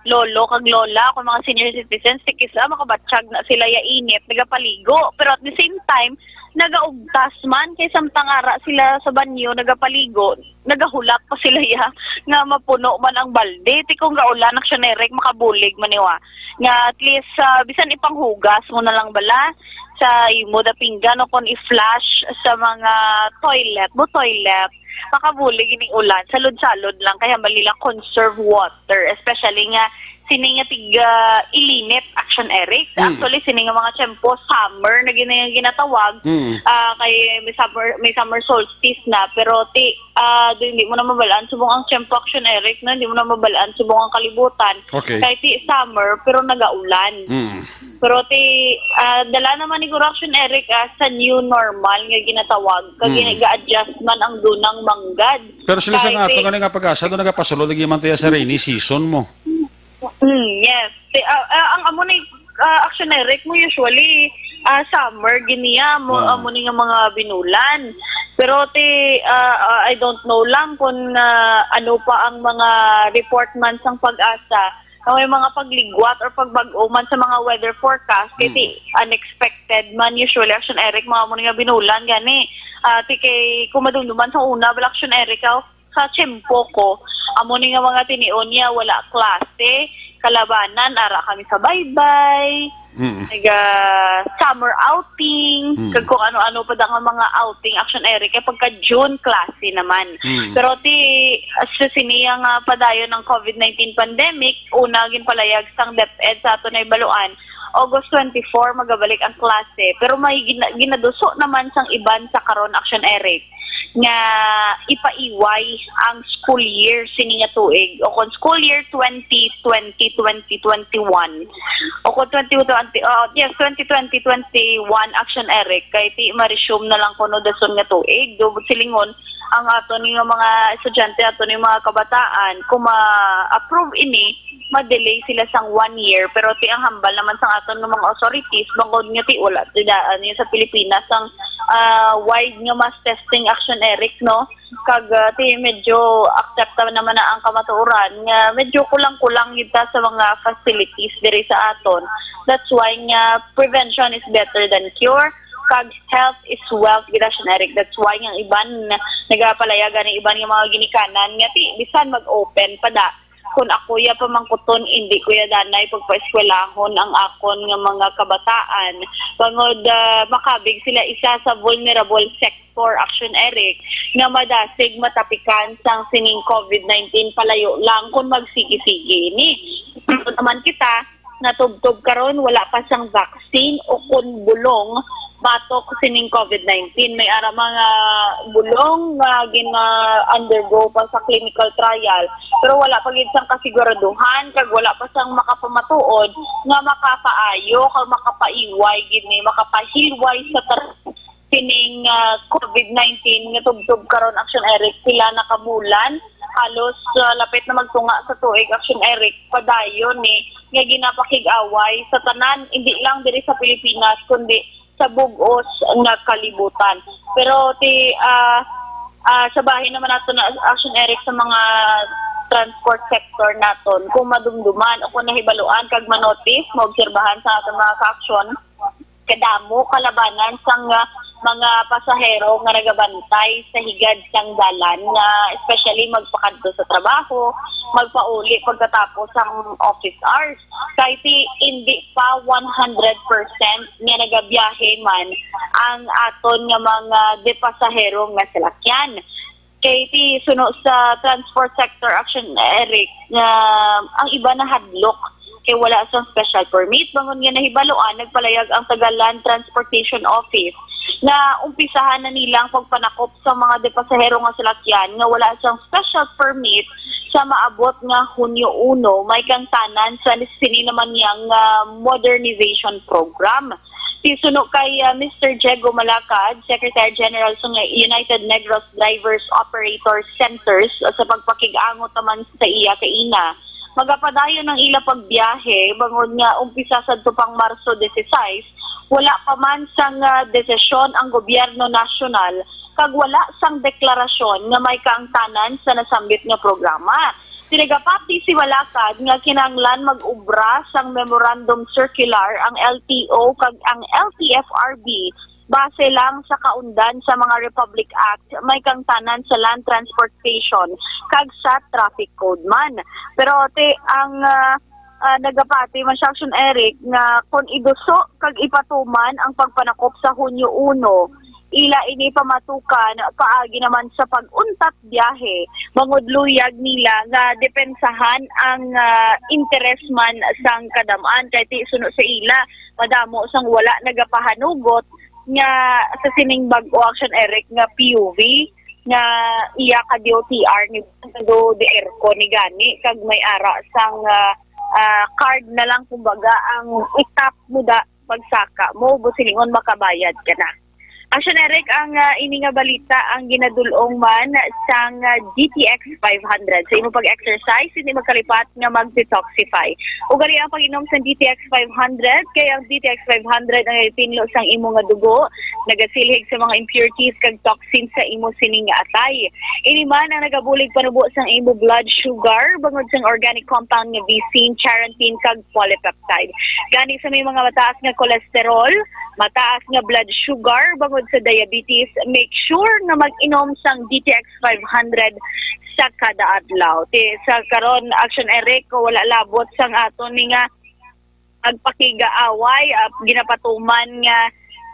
lolo kag lola, kung mga senior citizens, ti kis-a makabatsyag na sila ya init, nagapaligo. Pero at the same time, nagaugtas man, kay samtang ara sila sa banyo, nagapaligo, nagahulat pa sila ya nga mapuno man ang balde. Ti kung gaulan, action, Eric, makabulig man niwa. Nga at least, ah, bisan ipanghugas mo na lang bala sa imo da pinggan o kon i-flush sa mga toilet mo, toilet, makabulig ini ulan. Salud-salud lang, kay hambal nila conserve water, especially nga sini nga tig, ah, ilinit, action, Eric. Mm. Actually, sini nga mga tiyempo, summer na gina-, ginatawag. Mm. Ah, kay may summer, may summer solstice na, pero ti, ah, do, hindi mo na mabalaan subong ang tiyempo, action, Eric, no? Hindi mo na mabalaan subong ang kalibutan. Okay. Kay ti summer, pero nagaulan. Mm. Pero ti, ah, dala naman ni Guro, action, Eric, ah, sa new normal nga ginatawag. Kag Mm. gina-, ga-adjust man ang dunang manggad. Pero sila sa Kay nga ato ti- gani nga pag-asa, do nagapasulod lagi man tiya sa rainy season mo. Mm, yes. Ti, ah, ah, ang amo ni, ah, action, Eric, mo usually, ah, summer giniya mo, Ah. amo ni nga mga binulan. Pero ti, ah, ah, I don't know lang kung, ah, ano pa ang mga report man sang pag-asa. Kung may mga pagligwat or pagbag-o man sa mga weather forecast, kay ti Mm. unexpected man usually, action, Eric, mga amo ni nga binulan gani. Ah, ti kay kung madumduman sa una, bala, action, Eric, ah, sa tiyempo ko, amo ni nga mga tinion niya, wala klase, kalabanan, ara kami sa baybay, Mm. naga summer outing, Mm. kag kung ano-ano pa da nga mga outing, action, Eric, kay pagka June, klase naman. Mm. Pero ti, sa siniya nga padayon ng covid nineteen pandemic, una ginpalayag sang DepEd sa aton ay baluan, August twenty-four magabalik ang klase, pero may gina-, ginaduso naman sang iban sa karon, action, Eric, nga ipaiway ang school year sini nga tuig, o kon school year twenty twenty, twenty twenty-one, o kon twenty twenty, oh, yes, twenty twenty, twenty-one, action, Eric, kay ti ma-resume na lang kuno dason nga tuig. Dubot silingon, ang ato ni nga mga estudyante, ato ni mga kabataan, kung ma-approve ini, ma-delay sila sang one year, pero ti ang hambal naman sang aton nga mga authorities, bangod nga ti wala ti daan niya sa Pilipinas ang, ah, wide nga mass testing, action, Eric, no? Kag, ah, ti medyo aksepta naman na ang kamatuoran nga medyo kulang-kulang gid ta sa mga facilities diri sa aton. That's why nga prevention is better than cure. Kag health is wealth, gid, action, Eric. That's why nga iban nagapalayag ani iban nga mga ginikanan nga ti bisan mag-open pa da, Kung ako ya pamangkuton, hindi ko ya danay pagpaeskwelahon ang akon nga mga kabataan. Bangod, ah, makabig sila isa sa vulnerable sector, Action Eric, nga madasig matapikan sang sining COVID nineteen palayo lang kung magsigi-sigi ini. Pero naman kita, natubtob karon, wala pa sang vaccine o kun bulong batok sining COVID nineteen. May ara mga bulong nga gina-undergo pa sa clinical trial, pero wala pa gid sang kasiguraduhan kag wala pa sang makapamatuod nga makapaayo kag makapaiway gid ni, makapahilway sa tar- sining, ah, COVID nineteen nga tubtob karon, Action Eric, pila na ka bulan, halos, ah, lapit na magtunga sa tuig, Action Eric, padayon ni nga ginapakig-away sa tanan, hindi lang diri sa Pilipinas kundi sa bug-os nga kalibutan. Pero ti ah, ah, sa bahin naman nato na, Action Eric, sa mga transport sector naton, kung madumduman o kung nahibaluan kag manotis, maobserbahan sa aton mga ka-aksyon, kadamo kalabanan sang, ah, mga pasahero nga nagabantay sa higad sang dalan, nga especially magpakadto sa trabaho, magpauli pagkatapos sang office hours. Kay ti hindi pa one hundred percent nga nagabiyahe man ang aton nga mga de pasahero nga salakyan. Kay ti suno sa transport sector, Action Eric, nga ang iba nahadlok kay wala sang special permit. Bangod nga nahibaluan, nagpalayag ang taga Land Transportation Office nga umpisahan na nilang pagpanakop sa mga de pasahero nga salakyan nga wala sang special permit sa maabot nga Hunyo uno, may kangtanan sa sini naman niyang, ah, modernization program. Ti suno kay, ah, Mister Diego Malacad, Secretary General sa United Negros Drivers Operators Centers, sa pagpakig-angot naman sa iya kaina, magapadayon ang ila pagbiyahe bangod nga umpisa sadto pang Marso dieciséis, wala pa man sang, ah, desisyon ang gobyerno nasyonal kag wala sang deklarasyon nga may kaangtanan sa nasambit nga programa. Ti nagapati si Malacad nga kinahanglan mag-obra sang memorandum circular ang L T O kag ang L T F R B base lang sa kaundan sa mga Republic Act, may kangtanan sa Land Transportation kag sa Traffic Code man. Pero ti ang, ah, ah, nagapati man siya, Action Eric, nga kon iduso kag ipatuman ang pagpanakop sa Hunyo uno, ila ini pamatukan paagi naman sa pag-untat biyahe, bangod luyag nila nga depensahan ang, ah, interes man sang kadam-an. Kay ti suno sa ila, madamo sang wala nagapahanugot nga sa sining bag-o, Action Eric, nga P U V nga iya ka D O T R ni do de aircon ni gani kag may ara sang, ah, ah, card na lang, kumbaga, ang itap mo da pagsaka mo, busilingon makabayad ka na. Action Eric, ang, ah, ini nga balita ang ginadul-ong man sang, ah, D T X five hundred. Sa imo pag-exercise, hindi magkalipat nga mag-detoxify. Ug ari ang pag-inom sa D T X five hundred, kay ang D T X five hundred ang nagapinlo sang imo nga dugo, nagasilhig sa mga impurities kag toxins sa imo sining nga atay. Ini man ang nagabulig panubo sang imo blood sugar bangod sang organic compound nga visin, charantin kag polypeptide. Gani sa may mga mataas nga cholesterol, mataas nga blood sugar bangod sa diabetes, make sure nga mag-inom sang D T X five hundred sa kada adlaw. Ti sa karon, Action Eric, ko wala labot sang aton ni nga pagpakigaaway, ah, ginapatuman nga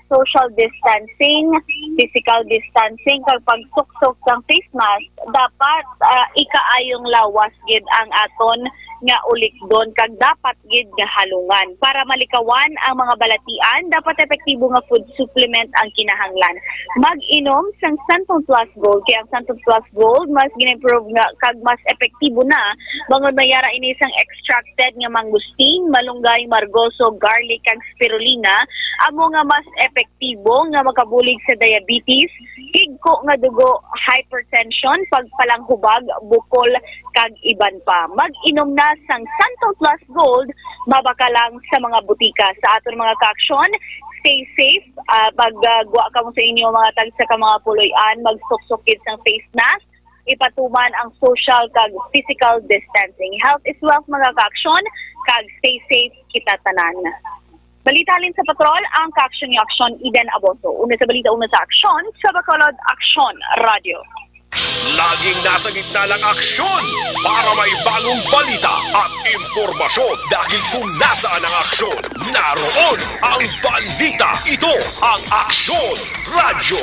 social distancing, physical distancing, kag pagsuksok sang face mask, dapat, ah, ikaayong lawas gid ang aton nga ulikdon, kag dapat gid nga halungan. Para malikawan ang mga balatian, dapat epektibo nga food supplement ang kinahanglan. Mag-inom sang Santon Plus Gold, kay ang Santon Plus Gold mas gina-improve nga kag mas epektibo na, bangod may ara ini sang extracted nga mangosteen, malunggay, margoso, garlic, kag spirulina, amo nga mas epektibo nga makabulig sa diabetes, higko nga dugo, hypertension, pagpalanghubag, bukol, kag iban pa. Mag-inom na sang Santon Plus Gold, mabaka lang sa mga butika. Sa aton mga kaaksyon, stay safe. Ah, pag, ah, gwa kamo sa inyo mga tagsa ka mga puloy-an, magsuksok gid sang face mask, ipatuman ang social kag physical distancing. Health is wealth, mga kaaksyon, kag stay safe kita tanan. Balita halin sa Patrol, ang kaaksyon ni Aksyon Eden Aboso. Una sa balita, una sa aksyon, sa Bacolod, Aksyon Radio. Laging nasa gitna ng aksyon para may bagong balita at impormasyon, dahil kung nasaan ang aksyon, naroon ang balita. Ito ang Aksyon Radyo.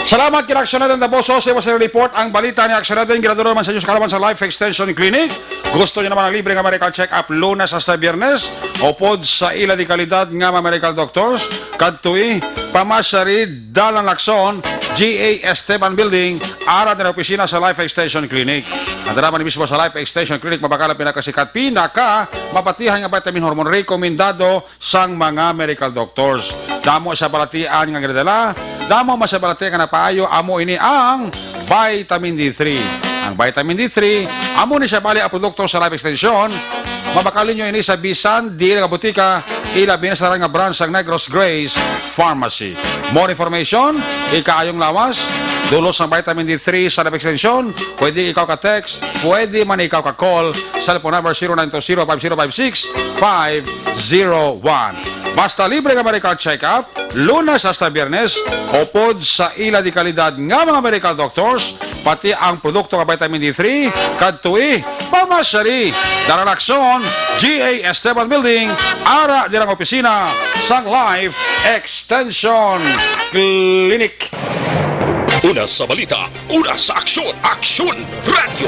Salamat kay Aksyon Natin Taboso sa imo sa report. Ang balita ni Aksyon Natin, ginadula naman sa inyo sa kaalaman sa Life Extension Clinic. Gusto niyo naman ang libre nga medical check-up Lunes hasta Biyernes? Upod sa ila di kalidad nga mga medical doctors, kadtoi, pamasyari, Dalan Lacson, G A Esteban Building, ara din ang opisina sa Life Extension Clinic. Ang dalaman mismo sa Life Extension Clinic, mabakal ang pinakasikat, pinaka mapatihan nga vitamin hormone, rekomendado sang mga medical doctors. Damo sa balatian nga ginadala, damo man sa balatian nga napaayo, amo ini ang vitamin D three. Ang vitamin D three, amo ni siya bali ang produkto sa Life Extension. Mabakal ninyo ini sa bisan di nga butika, ilabi na sa nga branch sang Negros Grace Pharmacy. More information, ikaayong lawas, dulos sang vitamin D three sa Life Extension, pwede ikaw ka text, pwede man ikaw ka call, cellphone number zero nine two zero five zero five six five zero one. Basta libre nga medical check-up, Lunes hasta Biyernes, upod sa ila di kalidad nga mga medical doctors, pati ang produkto nga vitamin D three, kadtoi, pamasyari, Dalan Lacson, G A Esteban Building, ara din ang opisina sang Life Extension Clinic. Una sa balita, una sa aksyon, Aksyon Radyo.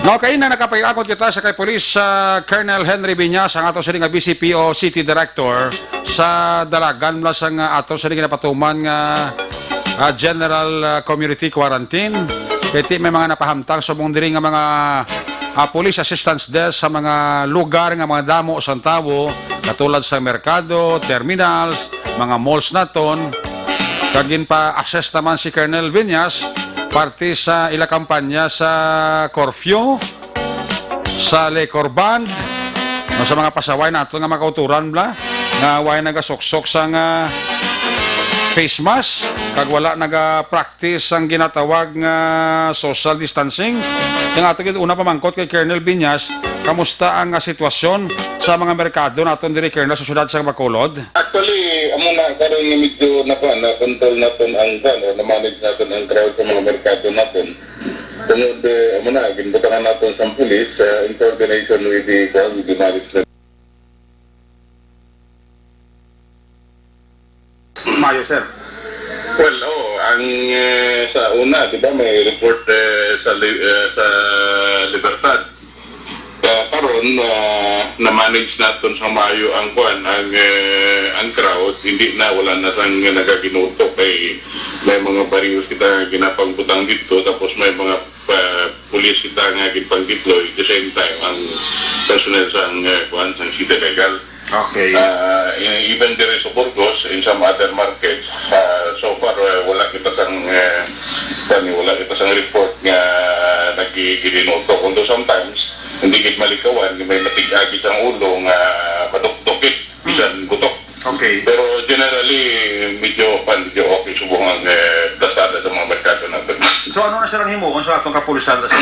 Now, kaina nakapag-angkon kita sa kay Police, ah, Colonel Henry Viñas, ang ato sini nga V C P O City Director, sa dalagan bala sang, ah, ato sini ginapatuman nga, ah, general, ah, community quarantine. Kay ti may mga napahamtang subong diri nga mga, ah, police assistance desk sa mga lugar nga mga damo sang tawo, katulad sa merkado, terminals, mga malls naton. Kag ginpa-assess naman si Colonel Viñas parte sa ila kampanya sa curfew, sa liquor ban, no, sa mga pasaway nato nga mga kauturan bala nga way nagasuksok sang face mask kag wala naga-practice ang ginatawag nga social distancing. Ang ato gid una pamangkot kay Colonel Viñas, kamusta ang, ah, sitwasyon sa mga merkado naton diri, Colonel, sa siyudad sa Bacolod? Actually, amo na karon nga medyo nakuha, na-control naton ang, kuwan, o na-manage naton ang crowd sa mga merkado naton. Tungod, eh, amo na, ginbutangan naton sa pulis, uh, in coordination with the, kuwan, with the management. Mayo, sir. Well, oh, ang, eh, sa una, di ba, may report, eh, sa Li-, eh, sa Libertad. Kaya karon, ah, na-manage naton sa maayo ang kuan, ang, eh, ang crowd, hindi na, wala na sang nagaginutok kay may mga barriers kita nga ginapangbutang dito, tapos may mga, ah, pulis kita nga gipang-deploy, the same time ang personnel sang, eh, kuan, sang City Legal. Okay. Ah, e-, even there is Burgos, in some other markets, ah, so far, eh, wala kita sang, eh, kani, wala kita sang report nga nagigilinutok. Although sometimes, hindi gid malikawan, may matig-agi sang ulo nga madukdok it, bisan butok. Okay. Pero generally, medyo, pan, medyo okay subong ang, eh, plasada sa mga merkado natin. So, ano na silang himuon sa atong kapulisan, sir?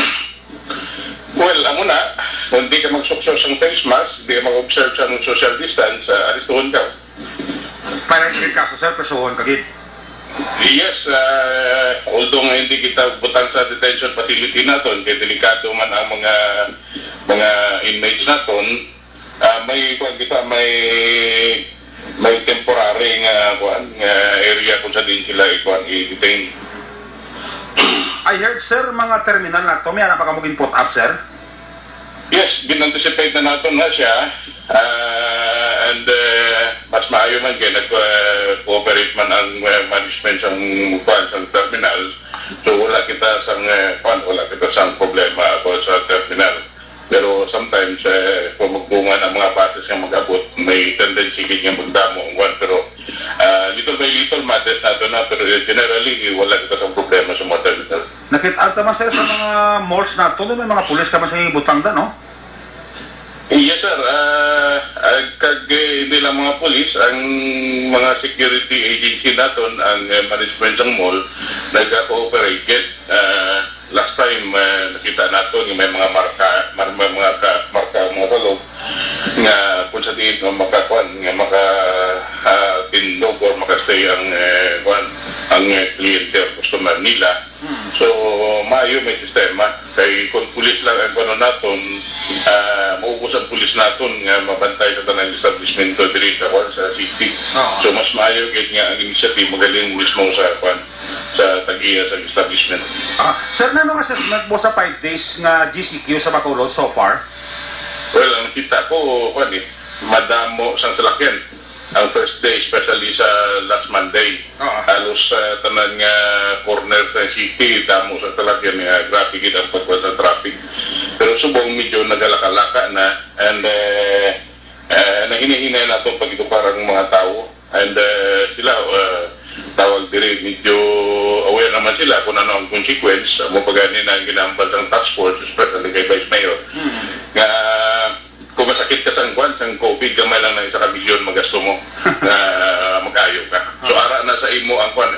Well, amo na, kung di ka magsuksok sang face mask, di ka mag-observe sang social distance, ah, aristuhon ka. Fine, ka, sir, presohon ka gid. Yes, ah, although nga hindi kita butang sa detention facility naton, kay delikado man ang mga, mga inmates naton, ah, may, kuwan kita, may, may temporary nga, kuwan, nga area kung sa din sila, kuwan, i-detain. I heard, sir, mga terminal na to, may anak ba kamo gin-put up, sir? Yes, gin-anticipate na nato na siya. Ah, and, eh, mas maayo man kay nag-, eh, cooperate man ang, eh, management sang, kuwan, sang terminal. So, wala kita sang, eh, kuwan, wala kita sang problema about sa terminal. Pero sometimes, eh, kung magbunga ang mga buses nga mag-abot, may tendency gid nga magdamo ang kuwan. Pero, ah, little by little, ma-address nato na. Pero, eh, generally, wala kita sang problema sa mga terminal. Nakit-an ta man, sir, sa mga malls nato, may mga pulis ka man sa ibutang da, no? Yes, sir. Ah, ah, kag, eh, hindi lang mga pulis, ang mga security agency naton, ang, eh, management sang mall, nag-cooperate gid. Ah, last time, eh, nakita nato nga may mga marka, mar-, may mga ka-, marka ang mga balog nga kung sa Di nga makakuan, nga maka, ah, tindog or makastay ang, eh, kuan, ang, eh, kliyente or customer nila. Hmm. So, maayo may sistema. Kay kung pulis lang ang kuno naton, ah, maubos ang pulis naton nga mabantay sa tanang establishmento diri sa kuan, sa city. Oo. So, mas maayo gid nga ang initiative magaling mismo sa kuan, sa tag-iya sa establishment. Ah, sir, nanong assessment mo sa five days nga G C Q sa Bacolod so far? Well, ang kita ko, kuan eh, madamo sang salakyan ang first day, especially sa last Monday. Oo. Halos sa tanan nga corner sa city, damo sa salakyan nga grabe gid ang pagkuha sa traffic. Pero subong medyo nagalaka-laka na, and, eh, eh, nahinahinay nato pag-edukar ang mga tawo. And, eh, sila, eh, tawag diri, medyo aware naman sila kung ano ang consequence. Amo pa gani na ang ginahambal sang task force, especially kay Vice Mayor, Mm. nga kung masakit ka sang kwan, sang covid, gamay lang na isa ka milyon magasto mo na mag-ayo ka. So, Ah. ara na sa imo ang kwan,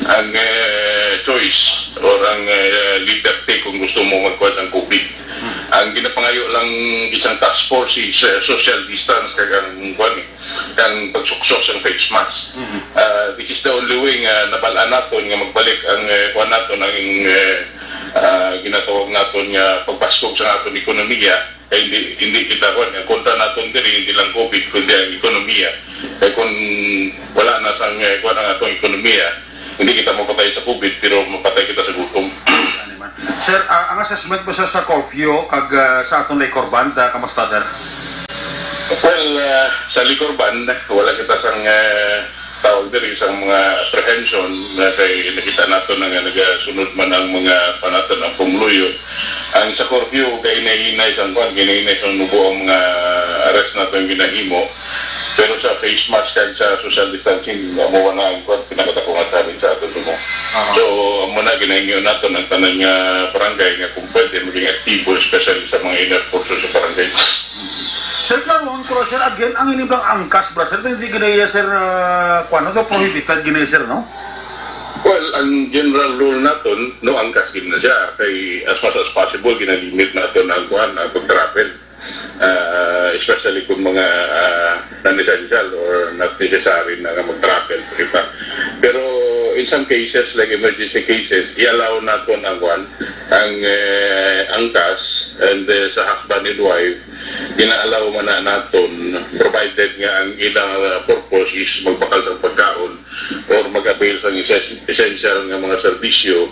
ang, eh, choice or ang, eh, liberty kung gusto mo magkuha sang covid. Hmm. Ang ginapangayo lang isang task force is, eh, social distance kag ang kwan, eh, ang pagsuksok sang face mask. Mhm. Ah, this is the only way nga nabal-an naton nga magbalik ang, eh, kwan naton, ang, eh, ah, ginatawag naton nga pagbaskog sa aton ekonomiya. Kay hindi, hindi kita, kuwan, ang kontra naton diri, hindi lang covid, kundi ang ekonomiya. Kay kung wala na sang, eh, kuwan ang atong ekonomiya, hindi kita mapatay sa covid, pero mapatay kita sa gutom. Ano man. Sir, ah, ang assessment mo, sir, sa curfew kag, ah, sa atong liquor ban, ah, kamusta, sir? Well, ah, sa liquor ban, wala kita sang, eh, tawag diri sang mga apprehension na kay nakita nato na nga nagasunod man ang mga panaton ang pumuluyo. Ang sa curfew, kahinay-hinay sang kwan, kahinay-hinay sang nubo ang mga arrest nato ang ginahimo. Pero sa face mask kag sa social distancing, amo na ang kwan, pinakadako nga challenge sa aton sumo. Aha. So, amo na, ginahingyo nato ang tanan nga barangay nga kung pwede, maging aktibo, especially sa mga inner forces sa barangay. Sir, klaro ang kuro, sir, again, ang ining bang angkas, bra, sir, ito hindi ginaya, sir, ah, kuwan, ito prohibited ginaya, sir, no? Well, ang general rule naton, no angkas gid na siya. Kay as much as possible, ginalimit naton ang kuwan, ang pag-travel. Ah, especially kung mga, ah, non-essential or not necessary na nga mag-travel, di ba? Pero in some cases, like emergency cases, i-allow naton ang kuwan, ang, eh, angkas, and, eh, sa husband and wife, gina-allow man na naton, provided nga ang ilang, ah, purpose is magbakal sang pagkaon or mag-avail sang essen-, essential nga mga serbisyo,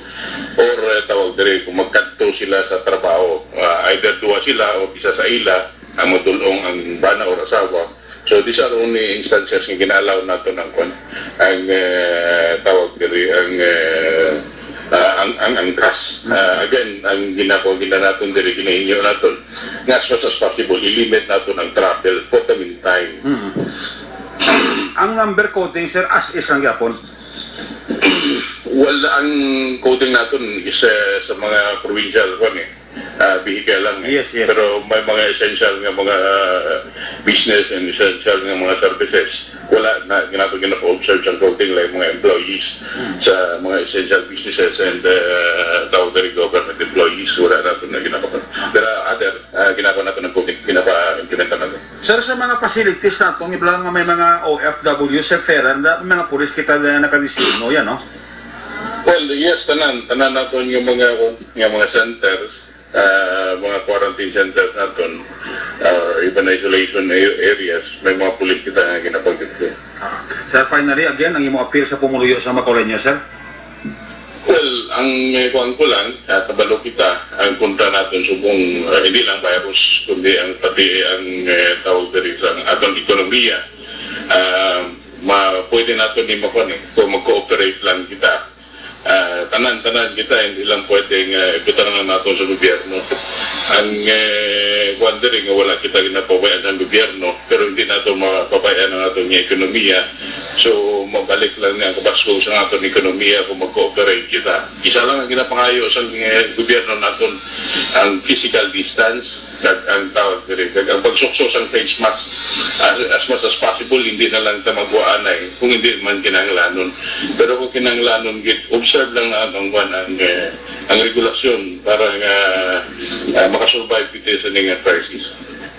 or, eh, tawag diri, kung magkadto sila sa trabaho, ah, either duha sila o isa sa ila ang madul-ong ang bana or asawa. So, these are only instances nga gina-allow naton ang kwan, ang, eh, tawag diri, ang, eh, ah, ang, ang angkas. Ah, again, ang ginako, gina naton diri, ginahingyo naton nga as much as possible, i-limit naton ang travel for the meantime. Mm. Ang number coding, sir, as is lang gyapon? Well, ang coding naton is, eh, sa mga provincial, kwan eh, ah, vehicle lang eh. Yes, yes, Pero yes. may mga essential nga mga, ah, business and essential nga mga services. Wala na, nato ginapa-observe sa coding, like mga employees Hmm. sa mga essential businesses and, ah, tawag diri government employees, wala nato na ginapa-, there are other, ah, ginapa nato ng coding, ginapa-implementa nato. Sir, sa mga facilities nato, nga may mga O F W, seafarer, na, may mga pulis kita na nakadesignate, yan, no? Well, yes, tanan, tanan naton yung mga, yung mga centers, ah, mga quarantine centers naton, ah, even isolation a-, areas, may mga pulis kita nga ginapagdeploy. Ah, sir, finally, again, ang imo appeal sa pumuluyo sa Macoleño, sir? Well, ang, eh, kuwan ko lang, ah, kabalo kita, ang kontra naton subong, ah, hindi lang virus, kundi ang pati ang, eh, tawag diri sa aton ekonomiya. Ah, ma-, pwede naton ni makuan eh, kung mag-cooperate lang kita. Ah, tanan-tanan kita, hindi lang pwede nga ibutang na naton sa gobyerno. Ang, eh, kuwan diri nga wala kita ginapabayaan sa gobyerno, pero hindi nato mapabayaan ang aton nga ekonomiya. So, mabalik lang niya ang kabaskog sa aton ekonomiya kung mag-cooperate kita. Isa lang ang ginapangayo sa, eh, gobyerno naton, ang physical distance, kag ang tawag diri, kag ang pagsukso sang face mask as, as much as possible, hindi na lang ta magwaanay kung hindi man kinahanglanon. Pero kung kinahanglanon gid, observe lang na ang, ang, ang, eh, ang regulasyon para nga, ah, makasurvive kita sa ning crisis.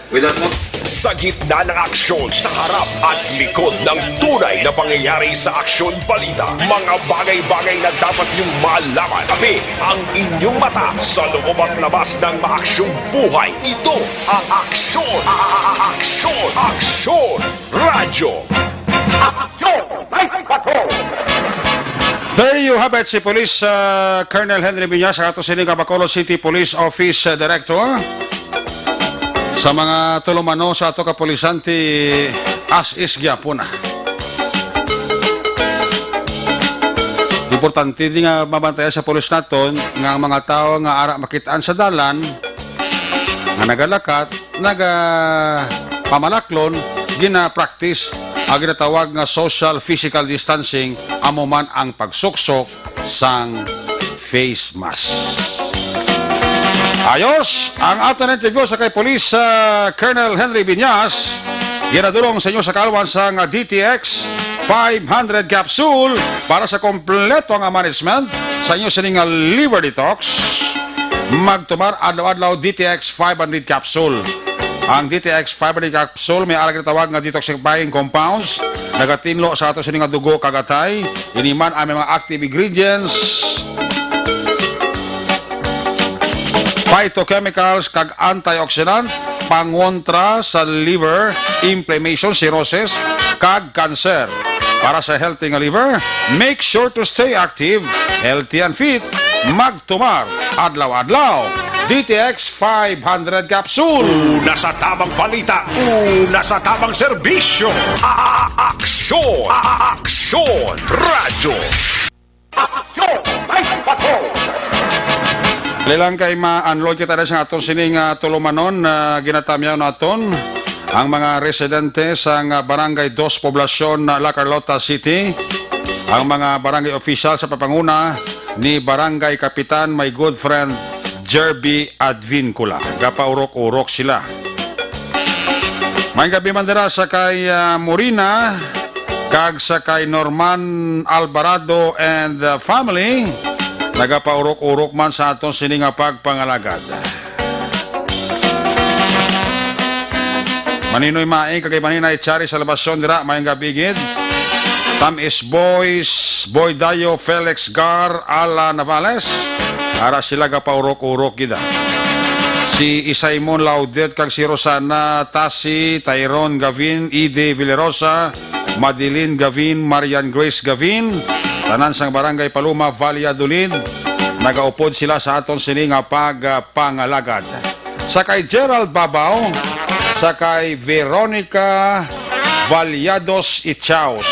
With that note, Sa gitna ng aksyon, sa harap at likod ng tunay na pangyayari sa Aksyon Balita, mga bagay-bagay na dapat niyong malaman. Kami ang inyong mata sa loob at labas ng maaksyong buhay. Ito ang Aksyon, a- a- a- Aksyon, Aksyon Radyo. Aksyon Night Patrol! There you have it, si Police, uh, Colonel Henry Viñas, sa ato sini nga Bacolod City Police Office, uh, Director. Sa mga tulumano sa ato kapulisan, ti as is gyapon na. Importante di nga mabantayan sa pulis naton nga ang mga tawo nga ara makitaan sa dalan nga nagalakat, naga pamalaklon, gina-practice ang ginatawag nga social physical distancing, amo man ang pagsuksok sang face mask. Ayos ang aton interview sa kay Police, ah, Colonel Henry Viñas. Ginadulong sa inyo sa kaalwan sang D T X five hundred capsule para sa kompleto nga management sa inyo sining nga liver detox. Magtumar adlaw-adlaw D T X five hundred capsule. Ang D T X five hundred capsule may ara ginatawag nga detoxifying compounds, nagatinlo sa ato sini nga dugo kag atay. Ini man ang mga active ingredients, phytochemicals kag antioxidant, pangontra sa liver, inflammation, cirrhosis, kag cancer. Para sa healthy nga liver, make sure to stay active, healthy and fit. Magtumar adlaw-adlaw. D T X five hundred capsule. Una sa tamang balita, una sa tamang serbisyo. A- Aksyon! A- Aksyon! Radyo! Aksyon! Live Patrol! Dali lang kay ma-unload kita na sa aton sining, ah, tulumanon na ginatamyaw naton. Ang mga residente sa nga Barangay Dos Poblacion, ah, La Carlota City, ang mga barangay official sa papanguna ni Barangay Kapitan, my good friend, Jerby Advincula. Gapaurok-urok sila. May gabi man dira sa kay, ah, Morina kag sa kay Norman Alvarado and, ah, family. Nagapaurok-urok man sa aton sini nga pagpangalagad. Maninoy Maing kag Maninay Chari Salvacion dira, may gabi gid. Tamis Boys, Boy Dayo, Felix Gar, Ala Navales. Ara sila gapaurok-urok gid, ah. Si Isaymon Laudet kag si Rosana Tasi, Tyron Gavin, Ide Villarosa, Madeline Gavin, Marian Grace Gavin, tanan sang Barangay Paloma, Valladolid. Nagaupod sila sa aton sini nga pagpangalagad. Sa kay Gerald Babaw, sa kay Veronica Vallados Ichaos.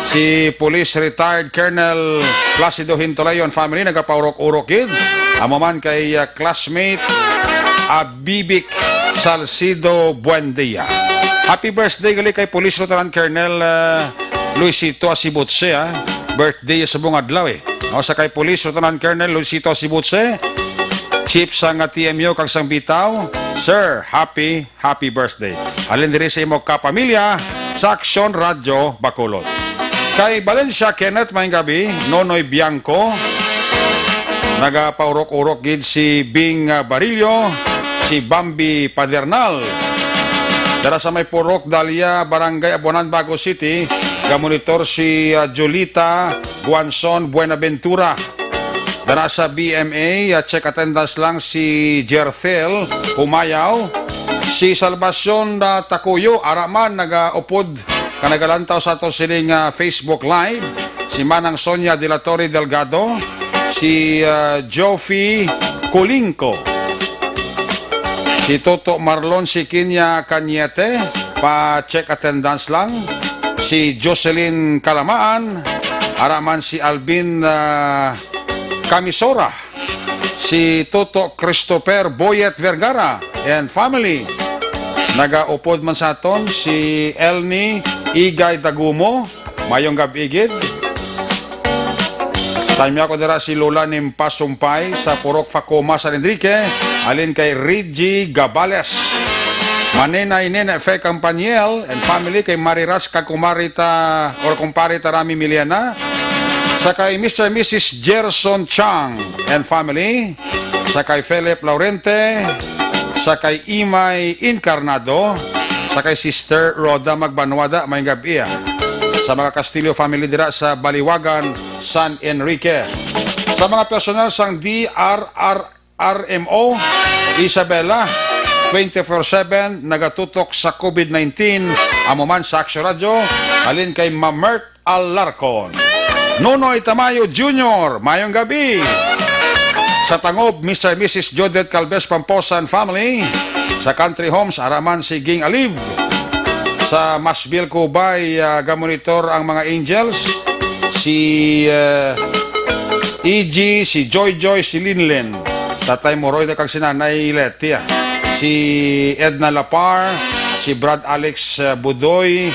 Si Police Retired Colonel Placido Hintolayon family nagapaurok-urok gid. Amo man kay, ah, classmate Abibic Salcido Buendia. Happy birthday gali kay Police Lieutenant Colonel, ah, Luisito Asibutse, ah. Birthday sa buong adlaw, eh. O, sa kay Police Lieutenant Colonel Luisito Asibutse, Chief sang T M U kag sang Bitaw, Sir, happy, happy birthday. Halin diri sa imo kapamilya sa Aksyon Radyo Bacolod. Kay Valencia Kenneth, maayong gabi, Nonoy Bianco, nagapaurok-urok gid si Bing, ah, Barillo, si Bambi Padernal. Dara sa may Purok Dahlia, Barangay Abuanan, Bago City, gamonitor si, ah, Julita Guanzon Buenaventura. Dara sa B M A, ah, check attendance lang si Jerthel Humayaw. Si Salvacion, ah, Takuyo, ara man nagaupod ka nagalantaw sa ato sining, ah, Facebook Live. Si Manang Sonia de la Torre Delgado, si, ah, Joffy Colingco, si Toto Marlon, si Kinya Cañete, pa check attendance lang. Si Jocelyn Kalamaan, ara man si Alvin, ah, Camisora, si Toto Christopher Boyet Vergara and family. Nagaupod man sa aton si Elni Igay Dagumo. Mayong gab-i gid. Time ako dira si Lola Nimpa Sumpay sa Purok Facoma, San Enrique, halin kay Reggie Gabales. Maninay Nene Fe Campaniel and family, kay Mariras kag kumari ta or kumpare ta Rami Miliana. Sa kay Mister Missus Gerson Chang and family. Sa kay Philip Laurente, sa kay Imay Incarnado, sa kay Sister Rhoda Magbanwada, may gabi, ah. Sa mga Castillo family dira sa Baliwagan, San Enrique. Sa mga personal sang D R R R M O, Isabela, twenty-four seven, nagatutok sa COVID nineteen, amo man sa Aksyon Radyo, halin kay Mamert Alarcon. Nonoy Tamayo Junior, mayong gabi. Sa Tangob, Mister and Missus Jodette Calves Pamposan family. Sa Country Homes, araman si Ging Alib. Sa Masville, Cubay, ah, gamonitor ang mga Angels. Si, ah, E G, si Joy Joy, si Linlen. Tatay Moroy na kag si Nanay Leti, ah. Si Edna Lapar, si Brad Alex, ah, Budoy,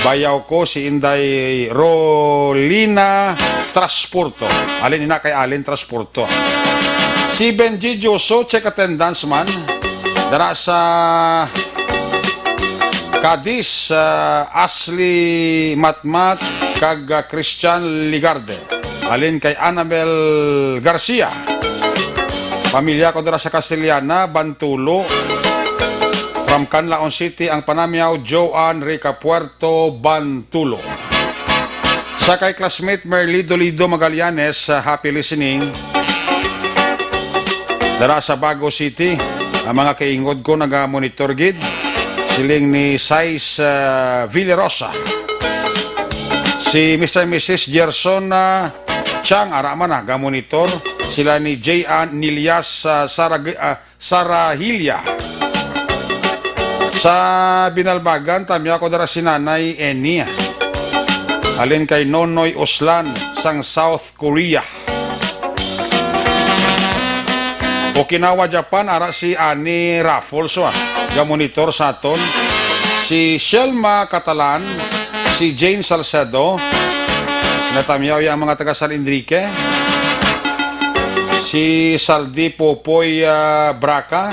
bayaw ko, si Inday Rolina Trasporto. Alin ina kay Alin Trasporto. Si Benji Joso, check attendance man. Dara sa Cadiz, ah, Ashley Matmat, kag, ah, Christian Ligarde. Alin kay Annabel Garcia. Pamilya ko dira sa Castellana, Bantulo. From Canlaon City, ang panamyaw, Joan Rica Puerto, Bantulo. Sa kay classmate Merly Dolido Magallanes, ah, happy listening. Dara sa Bago City, ang mga kaingod ko naga-monitor gid. Siling ni Sais, ah, Villarosa. Si Mister and Missus Gerson, ah, Chang, ara man, ah, ga-monitor. Sila ni J. Ann Nilias, ah, Sarag-, ah, Sarahilia. Sa Binalbagan, tamyaw ko dara si Nanay Eni. Alin kay Nonoy Uslan sang South Korea. Okinawa, Japan, ara si Ani Raffles, ah, ga-monitor sa aton. Si Shelma Catalan, si Jane Salcedo, natamyaw ya ang mga taga San Enrique. Si Saldi Popoy, ah, Braca,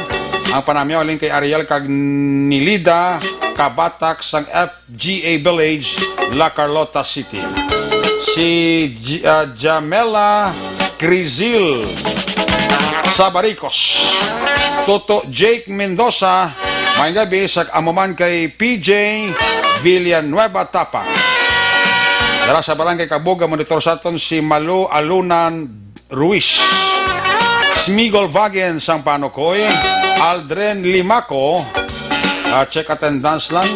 ang panamyaw alin kay Ariel kag Nilida Kabatak sang F G A Village, La Carlota City. Si J-, ah, Jamela Crizil Sabaricos. Toto Jake Mendoza, may gabi sa amo man kay P J Villanueva Tapa. Dara sa Barangay Kabug, monitor sa aton si Malu Alunan Ruiz. Smigol Vagen sang Panukoy, Aldrin Limaco, ah, check attendance lang.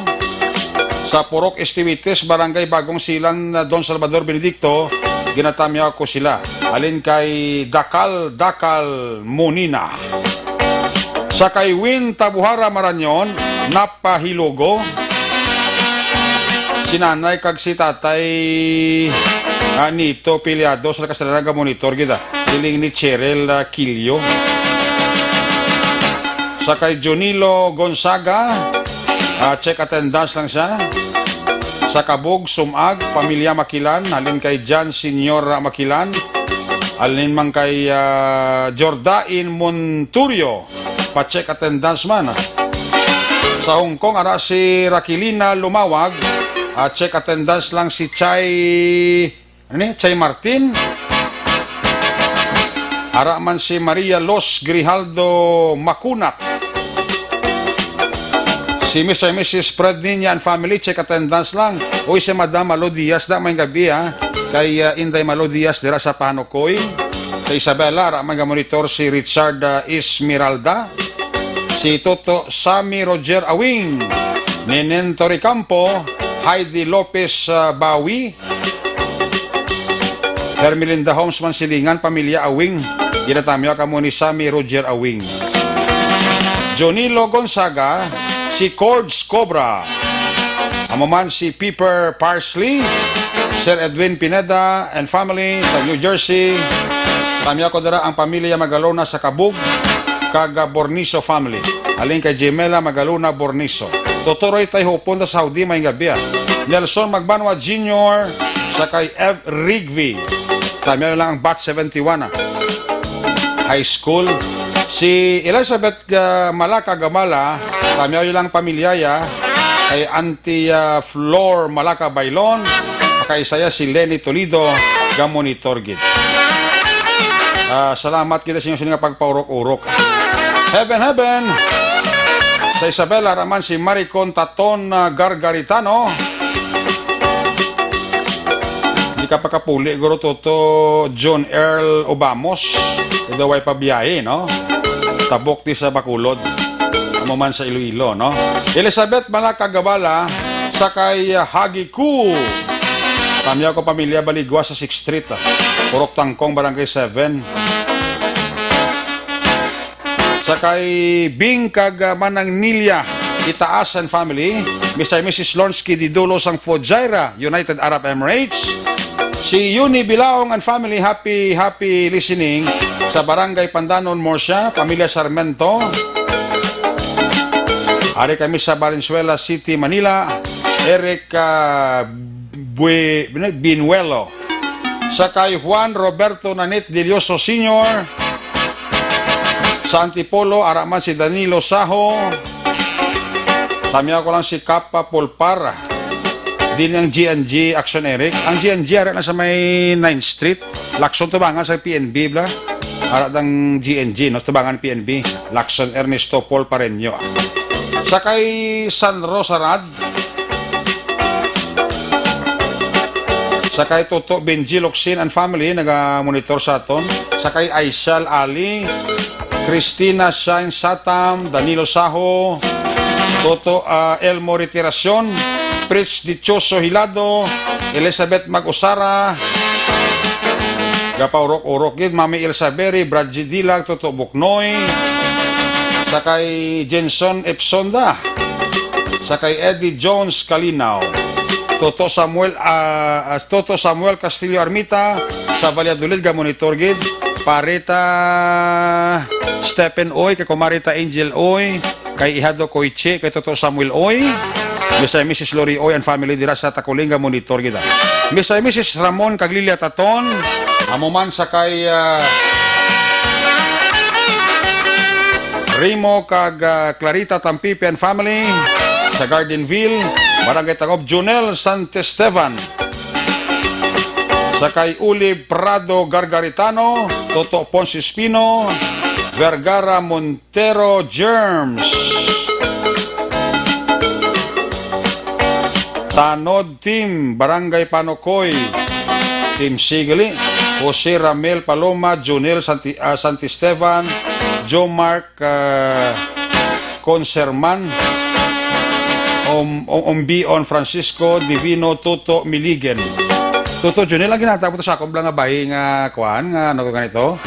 Sa Purok Estivites, Barangay Bagong Silang, ah, Don Salvador Benedicto, ginatamyaw ko sila. Alin kay Dakal, Dakal, Munina. Sa kay Win Tabuhara Marañon, napahilugo. Si nanay kag si tatay, ah, Nito Piliado sa Castellana ga-monitor gid, ah. Siling ni Cheryl, ah, Quillo. Sa kay Junilo Gonzaga, ah, check attendance lang siya. Sa Kabug, Sumag, pamilya Makilan, halin kay Jan Senior Makilan, halin man kay, ah, Jordain Monturio, pa-check attendance man. Sa Hong Kong, ara si Raquelina Lumawag, ah, check attendance lang si Chay, ano ni? Chay Martin. Ara man si Maria Los Grijaldo Makunat. Si Mister and Missus Fred Niña and family, check attendance lang. Uy, si Madam Malo Diaz, da, may gabi, ha. Kay, ah, Inday Malo Diaz, dira sa Panukoy. Sa Isabela, ara man ga-monitor si Richard, ah, Esmeralda. Si Toto Sammy Roger Awing. Nenen Toricampo, Heidi Lopez, ah, Bawi. Hermelinda Homes Mansilingan, pamilya Awing. Ginatamyaw kamo ni Sammy Roger Awing. Jonilo Gonzaga, si Cords Cobra. Amo man si Piper Parsley, Sir Edwin Pineda and family sa New Jersey. Tamyaw ko dira ang pamilya Magalona sa Kabug, kag, ah, Borniso family. Alin kay Jimela Magalona Borniso. Totoroy tay hupon ta sa Saudi, may gabi, ah. Nelson Magbanwa Junior, sa kay Ev Rigby. Tamyaw lang ang batch seventy-one, ah. High school. Si Elizabeth, ah, Malaka Gamala, tamyaw lang pamilya ya. Kay Auntie, ah, Flor Malaka Bailon, kay saya si Lenny Toledo, ga-monitor gid. Ah, salamat kita sa inyo sa nga pagpaurok-urok. Heaven, heaven! Sa Isabela, ara man si Maricon Taton, ah, Gargaritano. Di ka pa kapuli, guro, Toto John Earl Obamos. Ito way pabiyahe, no? Tabok di sa Bacolod. Amo man sa Iloilo, no? Elizabeth Malacagabala, sa kay, ah, Hagi Ku. Tamyaw ko pamilya Baligwa sa Sixth Street, ah. Purok Tangkong, Barangay seven. Sa kay Bing kag, ah, Manang Nilia Itaas and family, Mister and Missus Lonsky Didulo sang Fujairah, United Arab Emirates. Si Yuni Bilaong and family, happy, happy listening sa Barangay Pandanon, Murcia, pamilya Sarmiento. Ari kami sa Valenzuela City, Manila. Eric, ah, Bue-, Binuelo. Sa kay Juan Roberto Nanit Delioso Senior, sa Antipolo, ara man si Danilo Saho. Tamyaw ko lang si Kapa Pulpar. Din ang G N G Action Eric. Ang G N G ara na sa may Ninth Street. Lacson tubangan sa P N B, bla. Ara dang G N G, no? Tubangan P N B. Lacson Ernesto Paul Pareño. Sa kay San Rosa Rad, sa kay Toto Benji Locsin and family, naga-monitor sa aton. Sa kay Aishal Ali, Christina Shine Satam, Danilo Saho, Toto, ah, Elmo Retiracion, Fritz Dichoso Hilado, Elizabeth Mag-Usara, gapaurok-urok gid, Mami Elsa Berry, Bradji Dilag, Toto Buknoy, sa kay Jenson Epsonda, sa kay Eddie Jones Kalinaw, Toto Samuel, ah, ah, Toto Samuel Castillo Armita, sa Valladolid, ga-monitor gid, Parita Stephen Oy, kay Kumarita Angel Oy, kay Ihado Koichi, kay Toto Samuel Oy, Mister and Missus Lori Oy and family dira sa Taculinga, monitor kita. Mister and Missus Ramon kag Lilia Taton, amo man sa kay, ah, Rimo kag, ah, Clarita Tampipe and family sa Gardenville, Barangay Tangob, Junel Santesteban, sa kay Uli Prado Gargaritano, Toto Ponce Espino, Vergara Mon-, Tero Germs. Tanod Team, Barangay Panokoy. Team Sigli, Jose Ramel Paloma, Junel Santi-, ah, Santisteban, Jomark, ah, Conserman, Om-, Om-, Ombion Francisco, Divino Toto Miligen. Toto Junel, ang ginatapos sa akong nga bahi nga kuan, nga ano ko ganito?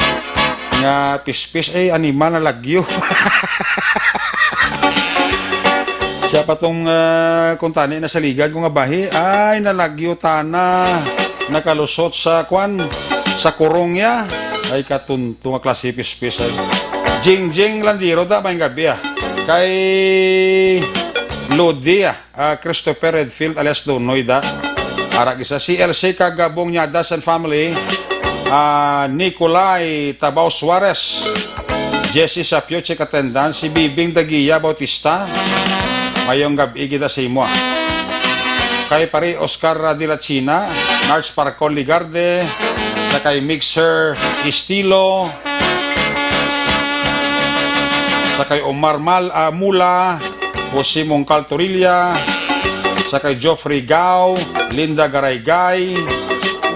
Nga pispis, eh, animal na lagyo. Siya pa tong, ah, kuntani na saligan ko nga bahi. Ay, nalagyo tana. Nakalusot sa kwan, sa kurong ya. Ay, katunto nga klase pispis, ay. Jingjing Landiro, da, may gabi, ah. Kay Lodi, ah. Ah, Christopher Redfield alias Donoy da. Ara gisa si L C Kagabong Niadas and family. Ah, Nicolay Tabao Suarez. Jesse Sapio, check attendance. Si Bibing Dagia Bautista. Mayong gab-i gid sa imo, ah. Kay pare Oscar de la China, Nards Parcon Ligarde, sa kay Mixer Estilo, sa kay Omar Mal-, ah, Mula, Jose Mongcal Torilla, sa kay Geoffrey Gao, Linda Garaygay,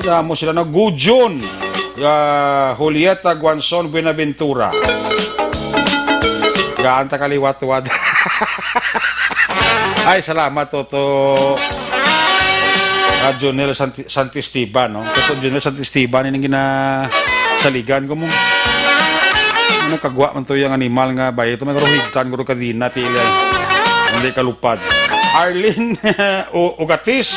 damo sila na, Gujon, ah, Julieta Guanzon Buenaventura. Gaan ta kaliwat-wad. Ay, salamat, Toto. Ah, Jonel Santi-, Santistiban, no? Toto Jonel Santistiban, ining ginasaligan ko mo. Ano kagwa man to yung animal nga bayi? Ito may karuhigtan, guro kadina, tila. Hindi kalupad. Arlene U-, Ugatis,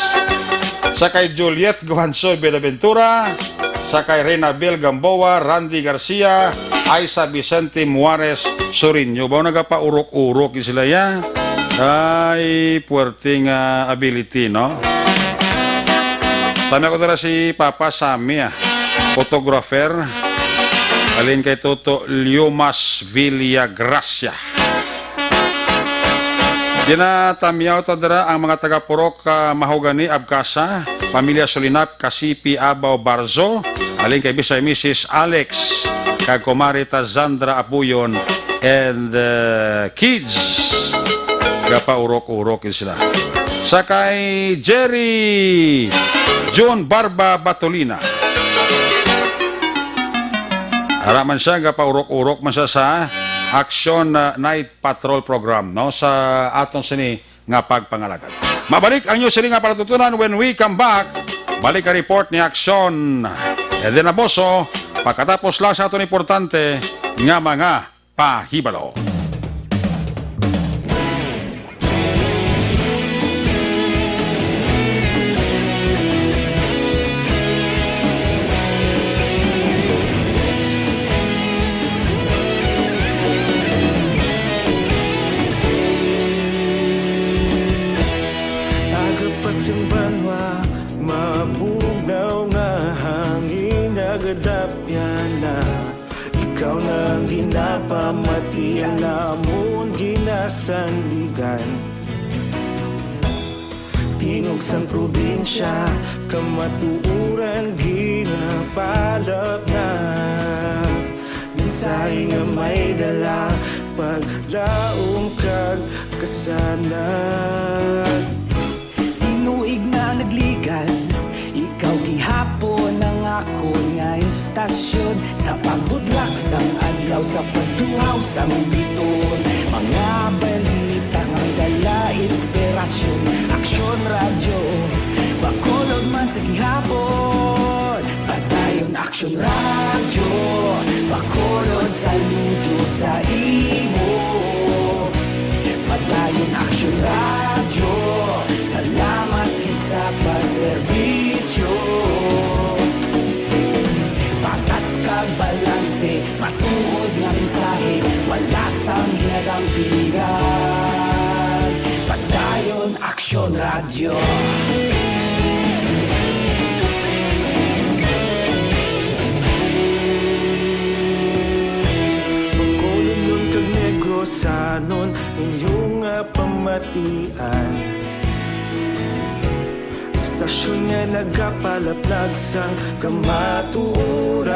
sa kay Juliet Guanzo Buenaventura, sa kay Renabel Gamboa, Randy Garcia, Aiza Vicente Muares Soriño. Ba nagapaurok-urok sila, ya? Ay, puwerte nga ability, no? Tama ko dala si Papa Sammy, ah. Photographer. Alin kay Toto Liomas Villagracia. Ginatamyaw ta dira ang mga taga-Purok, ah, Mahogany, Abcasa, pamilya Solinap, Kasipi, Abaw, Barzo, alin kay Bisay Misis Alex, kag Kumari ta Zandra Apuyon, and, uh, kids. Gapaurok-urok gid sila. Sa kay Jerry John Barba Batolina. Ara man siya, gapaurok-urok man siya sa Action, uh, Night Patrol Program, no? Sa aton sini nga pagpangalagad. Mabalik ang inyo sini nga palatuntunan when we come back. Balik ang report ni Action Eden Aboso, pagkatapos lang sa aton importante nga mga pahibalo. Aga pa sing banwa, mabugnaw nga hangin, nagadapyan na. Ikaw na ang ginapamati, ang namon ginasandigan. Tingog sang probinsya, kamatuoran ginapalapnag. Mensahe nga may dala, paglaom kag kasanag. Tinuig na nagligad, ikaw gihapon ang akon nga istasyon. Sa pagbutlak sang adlaw, sa pagtuhaw sang bituon, mga balita nga may dala inspirasyon. Aksyon Radyo, Bacolod man sa gihapon. Padayon Aksyon Radyo, Bacolod, saludo sa imo. Padayon Aksyon Radyo, salamat gid sa pagserbisyo. Patas kag balanse, matuod nga mensahe, wala sang ginadampigan. Padayon Aksyon Radyo. Bacolodnon kag Negrosanon, inyo nga pamatian. Istasyon nga nagapalaplag sang kamatuoran.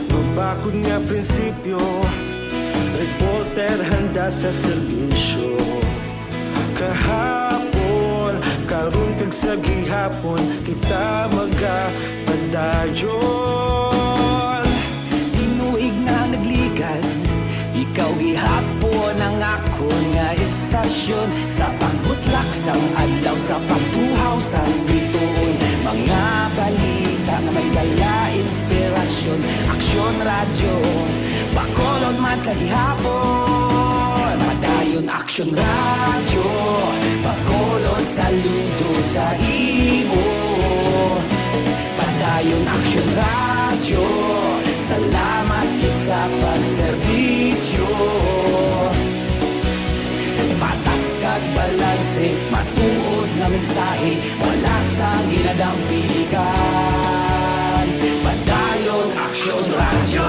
Mabakod nga prinsipyo, reporter handa sa serbisyo. Kahapon, karon, kag sa gihapon, kita magapadayon. Tinuig na nagligad, ikaw gihapon ang akon nga istasyon. Sa pagbutlak sang adlaw, sa pagtuhaw sang bituon, mga balita nga may dala inspirasyon. Aksyon Radyo, Bacolod man sa gihapon. Padayon Aksyon Radyo, Bacolod, saludo sa imo. Padayon Aksyon Radyo, salamat gid sa pagserbisyo. Patas kag balanse, matuod nga mensahe, wala sang ginadampigan. Padayon Aksyon Radyo.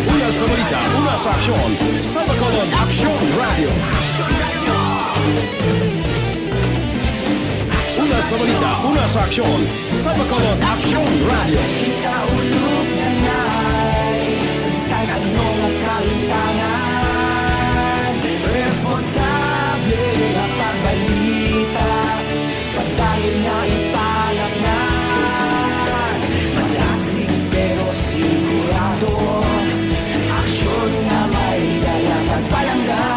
Una sa balita, una sa aksyon, sa Bacolod Aksyon Radyo. Una sa balita, una sa aksyon, sa Bacolod Aksyon Radyo. Ikaulog na ngay, sa bisan ano nga kahitangan, responsable nga pagbalita, padayon nga ipalapngan. Malasig pero sigurado, aksyon nga may dala kag palangga.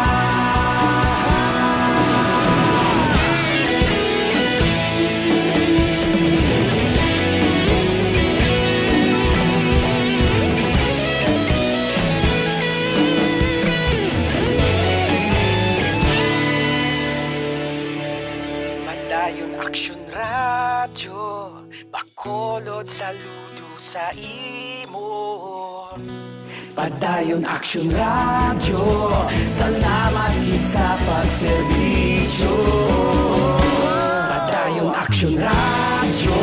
Padayon Aksyon Radyo, Bacolod, saludo sa imo. Padayon Aksyon Radyo, salamat gid sa pagserbisyo. Padayon Aksyon Radyo,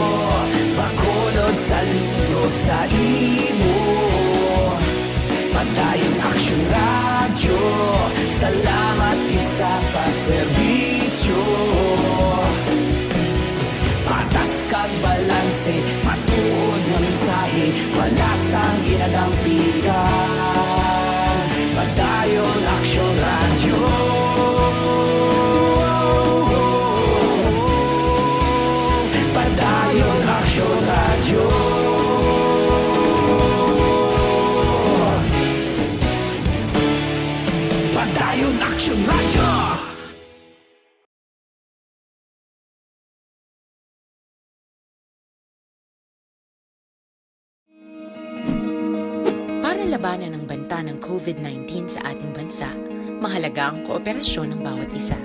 Bacolod, saludo sa imo. Padayon Aksyon Radyo, salamat gid sa pagserbisyo. Patas kag balanse, matuod nga mensahe. labanan ang banta ng COVID nineteen sa ating bansa, mahalaga ang kooperasyon ng bawat isa.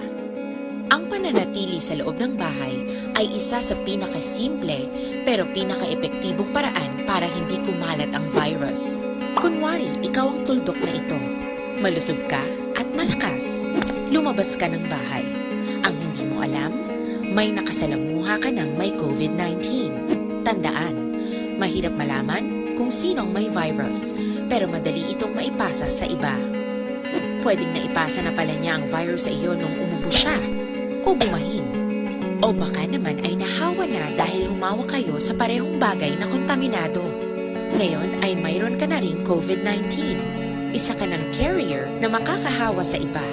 Ang pananatili sa loob ng bahay ay isa sa pinakasimple pero pinakaepektibong paraan para hindi kumalat ang virus. Kunwari, ikaw ang tuldok na ito. Malusog ka at malakas. Lumabas ka ng bahay. Ang hindi mo alam, may nakasalamuha ka ng may COVID nineteen. Tandaan, mahirap malaman kung sino ang may virus, pero madali itong maipasa sa iba. Pwedeng naipasa na pala niya ang virus sa iyo nung umubo siya o bumahin. O baka naman ay nahawa na dahil humawak kayo sa parehong bagay na kontaminado. Ngayon ay mayroon ka na ring COVID nineteen. Isa ka ng carrier na makakahawa sa iba.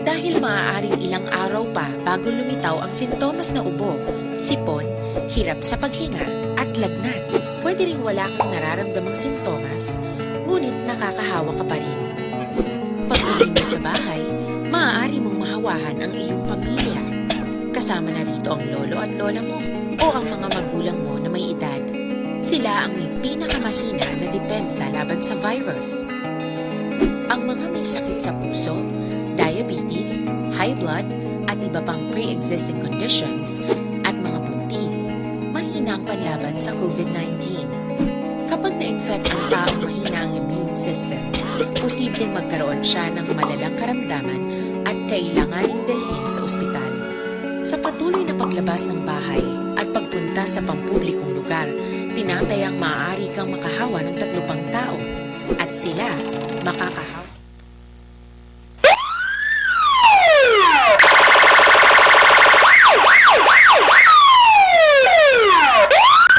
Dahil maaaring ilang araw pa bago lumitaw ang sintomas na ubo, sipon, hirap sa paghinga, at lagnat. Pwede ring wala kang nararamdamang sintomas, ngunit nakakahawa ka pa rin. Pag-uwi mo sa bahay, maaari mong mahawahan ang iyong pamilya. Kasama na rito ang lolo at lola mo o ang mga magulang mo na may edad. Sila ang may pinakamahina na depensa laban sa virus. Ang mga may sakit sa puso, diabetes, high blood, at iba pang pre-existing conditions, at mga buntis, mahina ang panlaban sa COVID nineteen. Kapag na-infect ang taong mahina ang immune system, posibleng magkaroon siya ng malalang karamdaman at kailanganing dalhin sa ospital. Sa patuloy na paglabas ng bahay at pagpunta sa pampublikong lugar, tinatayang maaari kang makahawa ng tatlo pang tao at sila makakahawa.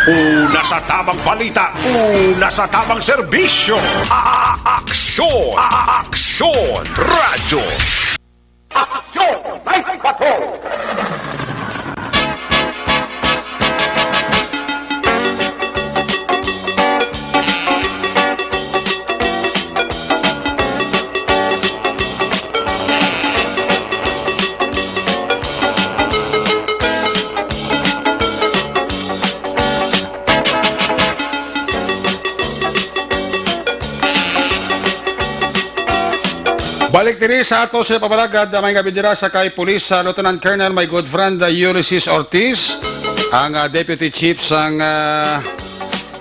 Una sa tamang balita, una sa tamang serbisyo. A-, a-, aksyon, a-, a-, aksyon, radyo. Aksyon Night Patrol! Balik diri sa ato sa pabalagad, ah, may nga bidira sa kay Police, ah, Lieutenant Colonel, my good friend, ah, Ulysses Ortiz, ang, ah, Deputy Chief sang, ah,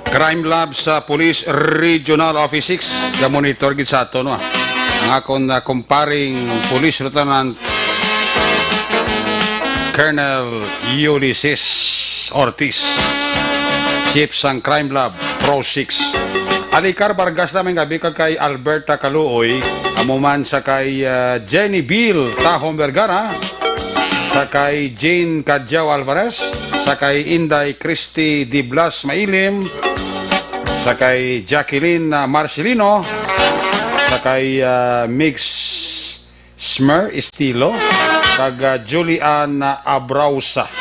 Crime Lab sa Police Regional Office six. Ga-monitor gid sa ato, no? Ang akon, ah, kumparing Police Lieutenant Colonel Ulysses Ortiz, Chief sang Crime Lab, Pro six. Alicar Vargas na may gabi kag kay Alberta Kaluoy, amo man sa kay, ah, Jenny Bill Tahom Vergara, sa kay Jane Cadiao Alvarez, sa kay Inday Christy Diblas Mailim, sa kay Jacqueline, ah, Marcelino, sa kay, ah, Migs Smer Estilo, kag, ah, Julian, ah, Abrausa.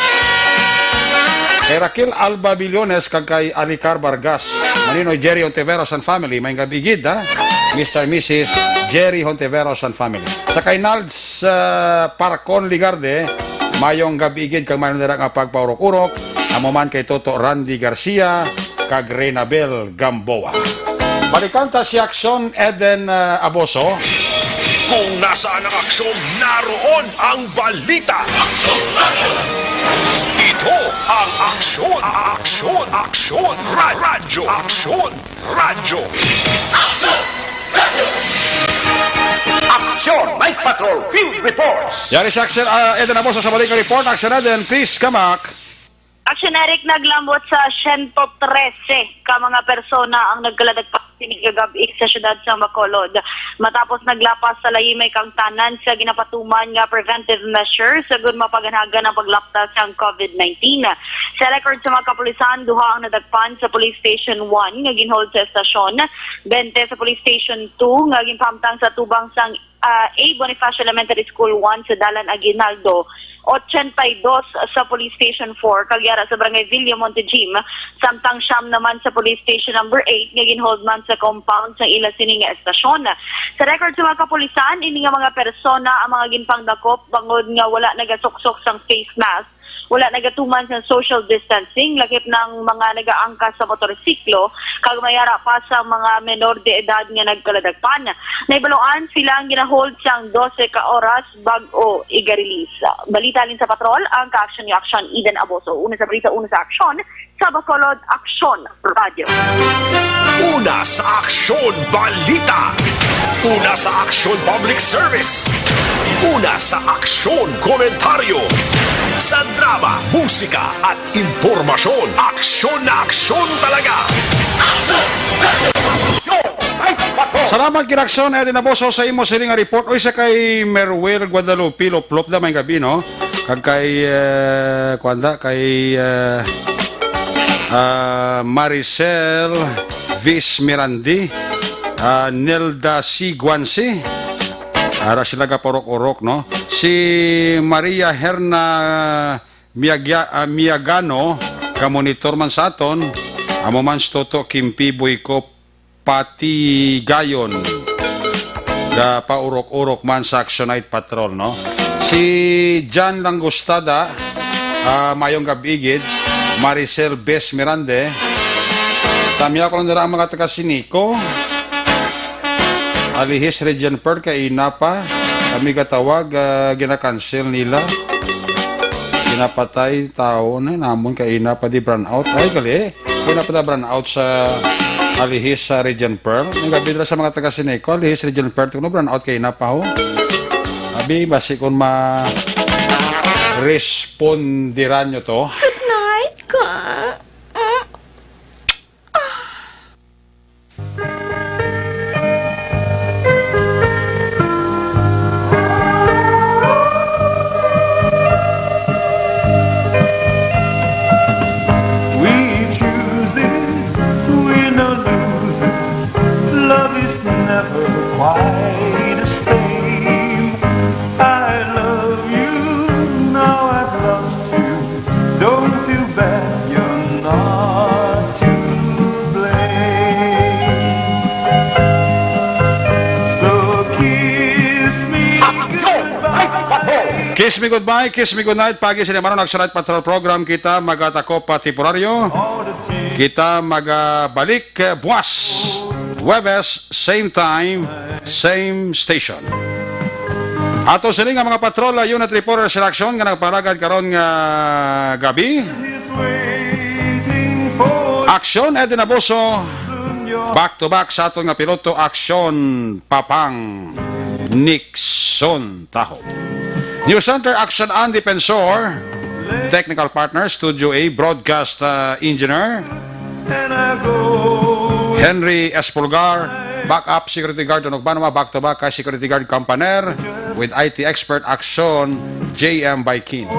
Kay Raquel Alba Billones kag kay Alicar Vargas. Maninoy Jerry Ontiveros and family, may gabi gid, ha? Mister and Missus Jerry Ontiveros and family. Sa kay Nalds, ah, Parcon Ligarde, mayong gabi gid kag mayroon dira nga pagpaurok-urok. Amo man kay Toto Randy Garcia, kag Renabel Gamboa. Balikan ta si Aksyon Eden, ah, Aboso. Kung nasaan ang aksyon, naroon ang balita. Ito ang Aksyon, Aksyon, Aksyon, Ra-, Radyo, Aksyon, Radyo. Aksyon Night Patrol Field Reports. Yari si Aksyon, ah, Eden Aboso sa balik nga report. Aksyon Eden, please, come back. Action Eric, naglambot sa siyento trese ka mga persona ang nagkaladagpas sini kagab-i sa siyudad sa Bacolod, matapos naglapas sa lahimay kang tanan sa ginapatuman nga preventive measures agud mapaganagan ang paglaptas sang COVID nineteen. Sa record sa mga kapulisan, duha ang nadakpan sa Police Station one nga ginhold sa estasyon, bente sa Police Station two nga ginpahamtang sa atubang sang ah, A Bonifacio Elementary School one sa Dalan Aguinaldo, ochenta y dos sa Police Station four, kag yara sa Barangay Villa Monte Gym, samtang siyam naman sa Police Station number eight nga ginhold man sa compound sang ila sini nga estasyon. Sa record sa mga kapulisan, ini nga mga persona ang mga ginpangdakop bangod nga wala nagasuksok sang face mask wala nagatuman sa social distancing, lakip ng mga nagaangkas sa motorsiklo, kag may ara pa sa mga menor de edad nga nagkaladagpan. Nahibaluan sila ang ginahold sang dose ka oras bag-o iga-release. Balita halin sa patrol, ang ka-aksyon ni Aksyon Eden Aboso. Una sa balita, una sa aksyon, sa Bacolod, Aksyon Radyo. Una sa aksyon, balita. Una sa aksyon, public service. Una sa aksyon, komentaryo. Sa drama, musika, at impormasyon, aksyon na aksyon talaga. Salamat, Kiraksyon Eden Aboso, sa imo siling nga report. Uy, sa kay Merwel Guadalupe Loplop da, may gabi, no? Kag kay, eh, kuwan da, kay, eh, ah, Maricel Vis Mirandi, ah, Nelda C. Guanci. Ara sila gapaurok-urok, no? Si Maria Herna Miagya-, ah, Miagano, ka monitor man sa aton, amo man si Toto Kimpi Boyko Patigayon, gapaurok-urok man sa Action Night Patrol, no? Si John Langustada, ah, mayong gab-i gid, Maricel Bes Mirande, tamya ko lang dira ang mga taga Sinico, Alihis Region Pearl, kay ina pa, kami gatawag, ah, ginakancel nila. Ginapatay tao na namon kay ina pa di brownout. Ay, gali. Kung na pala brownout sa Alihis sa Region Pearl. Ang gabi nila sa mga taga Sinico, Alihis Region Pearl, kung brownout kay na pa ho. Abi, basi kung ma-respondiran nyo to. Good night, ka. We choose this, we no lose it. Love is never quite the same. I love you, now I've lost you. Don't feel bad, you're not to blame. So kiss me goodbye. Kiss me goodbye, kiss me goodnight. Pagi sa Limanon, Action Night Patrol Program. Kita magatakop pa temporaryo. Kita magabalik, eh, buwas. Huwebes, same time, same station. Ato sini nga mga patrol, uh, unit reporter sa aksyon nga nagpangalagad karon nga gabi. Aksyon Eden Abuso, back to back sa aton nga piloto, Aksyon Papang Nixon Tahob. News Center, Aksyon Andy Pensor. Technical partner, Studio A, broadcast, uh, engineer, Henry Espulgar, backup security guard, Tunog Banwa, back to back kay security guard Campaner, with I T expert Aksyon, J M Baikin.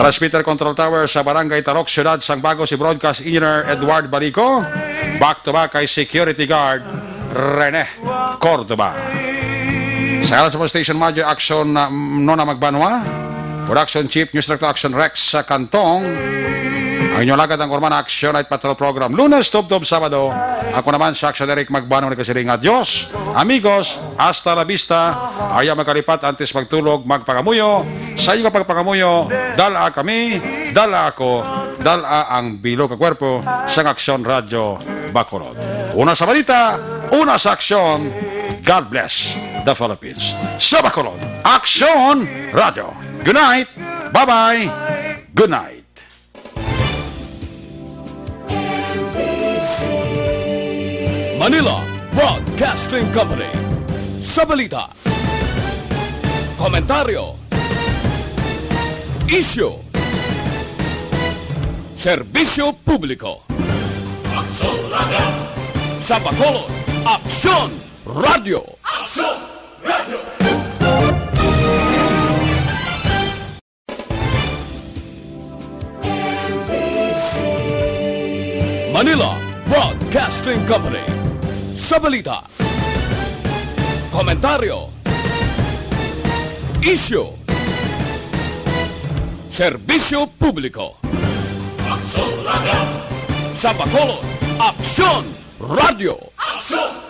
Transmitter control tower sa Barangay Tarok, Siyudad sang Bago, si broadcast engineer Edward Balico, back to back kay security guard Rene Cordoba. Sa alas sa station manager, Aksyon, uh, Nona Magbanwa. Production chief, news director, Aksyon Rex sa Kantong. Ang inyong lagad ang Orman Aksyon Night Patrol Program. Lunes, tubtob Sabado. Ako naman sa Aksyon Eric Magbanwa nagasiring nga, Dios, amigos, hasta la vista. Ayaw magkalipat antes magtulog, magpangamuyo. Sa inyong pagpangamuyo, dala kami, dala ako, dala ang bilog nga kwerpo sa Aksyon Radyo Bacolod. Una sa balita, una sa aksyon. God bless the Philippines. Sa Bacolod, Aksyon Radyo. Good night. Bye-bye. Good night. Manila Broadcasting Company. Sa balita, komentaryo, isyu, serbisyo publiko. Aksyon Radyo. Sa Bacolod, Aksyon Radyo. Aksyon Radyo. Manila Broadcasting Company. Sa balita, komentaryo, isyu, serbisyo publiko. Aksyon Radyo. Sa Bacolod, Aksyon Radyo. Aksyon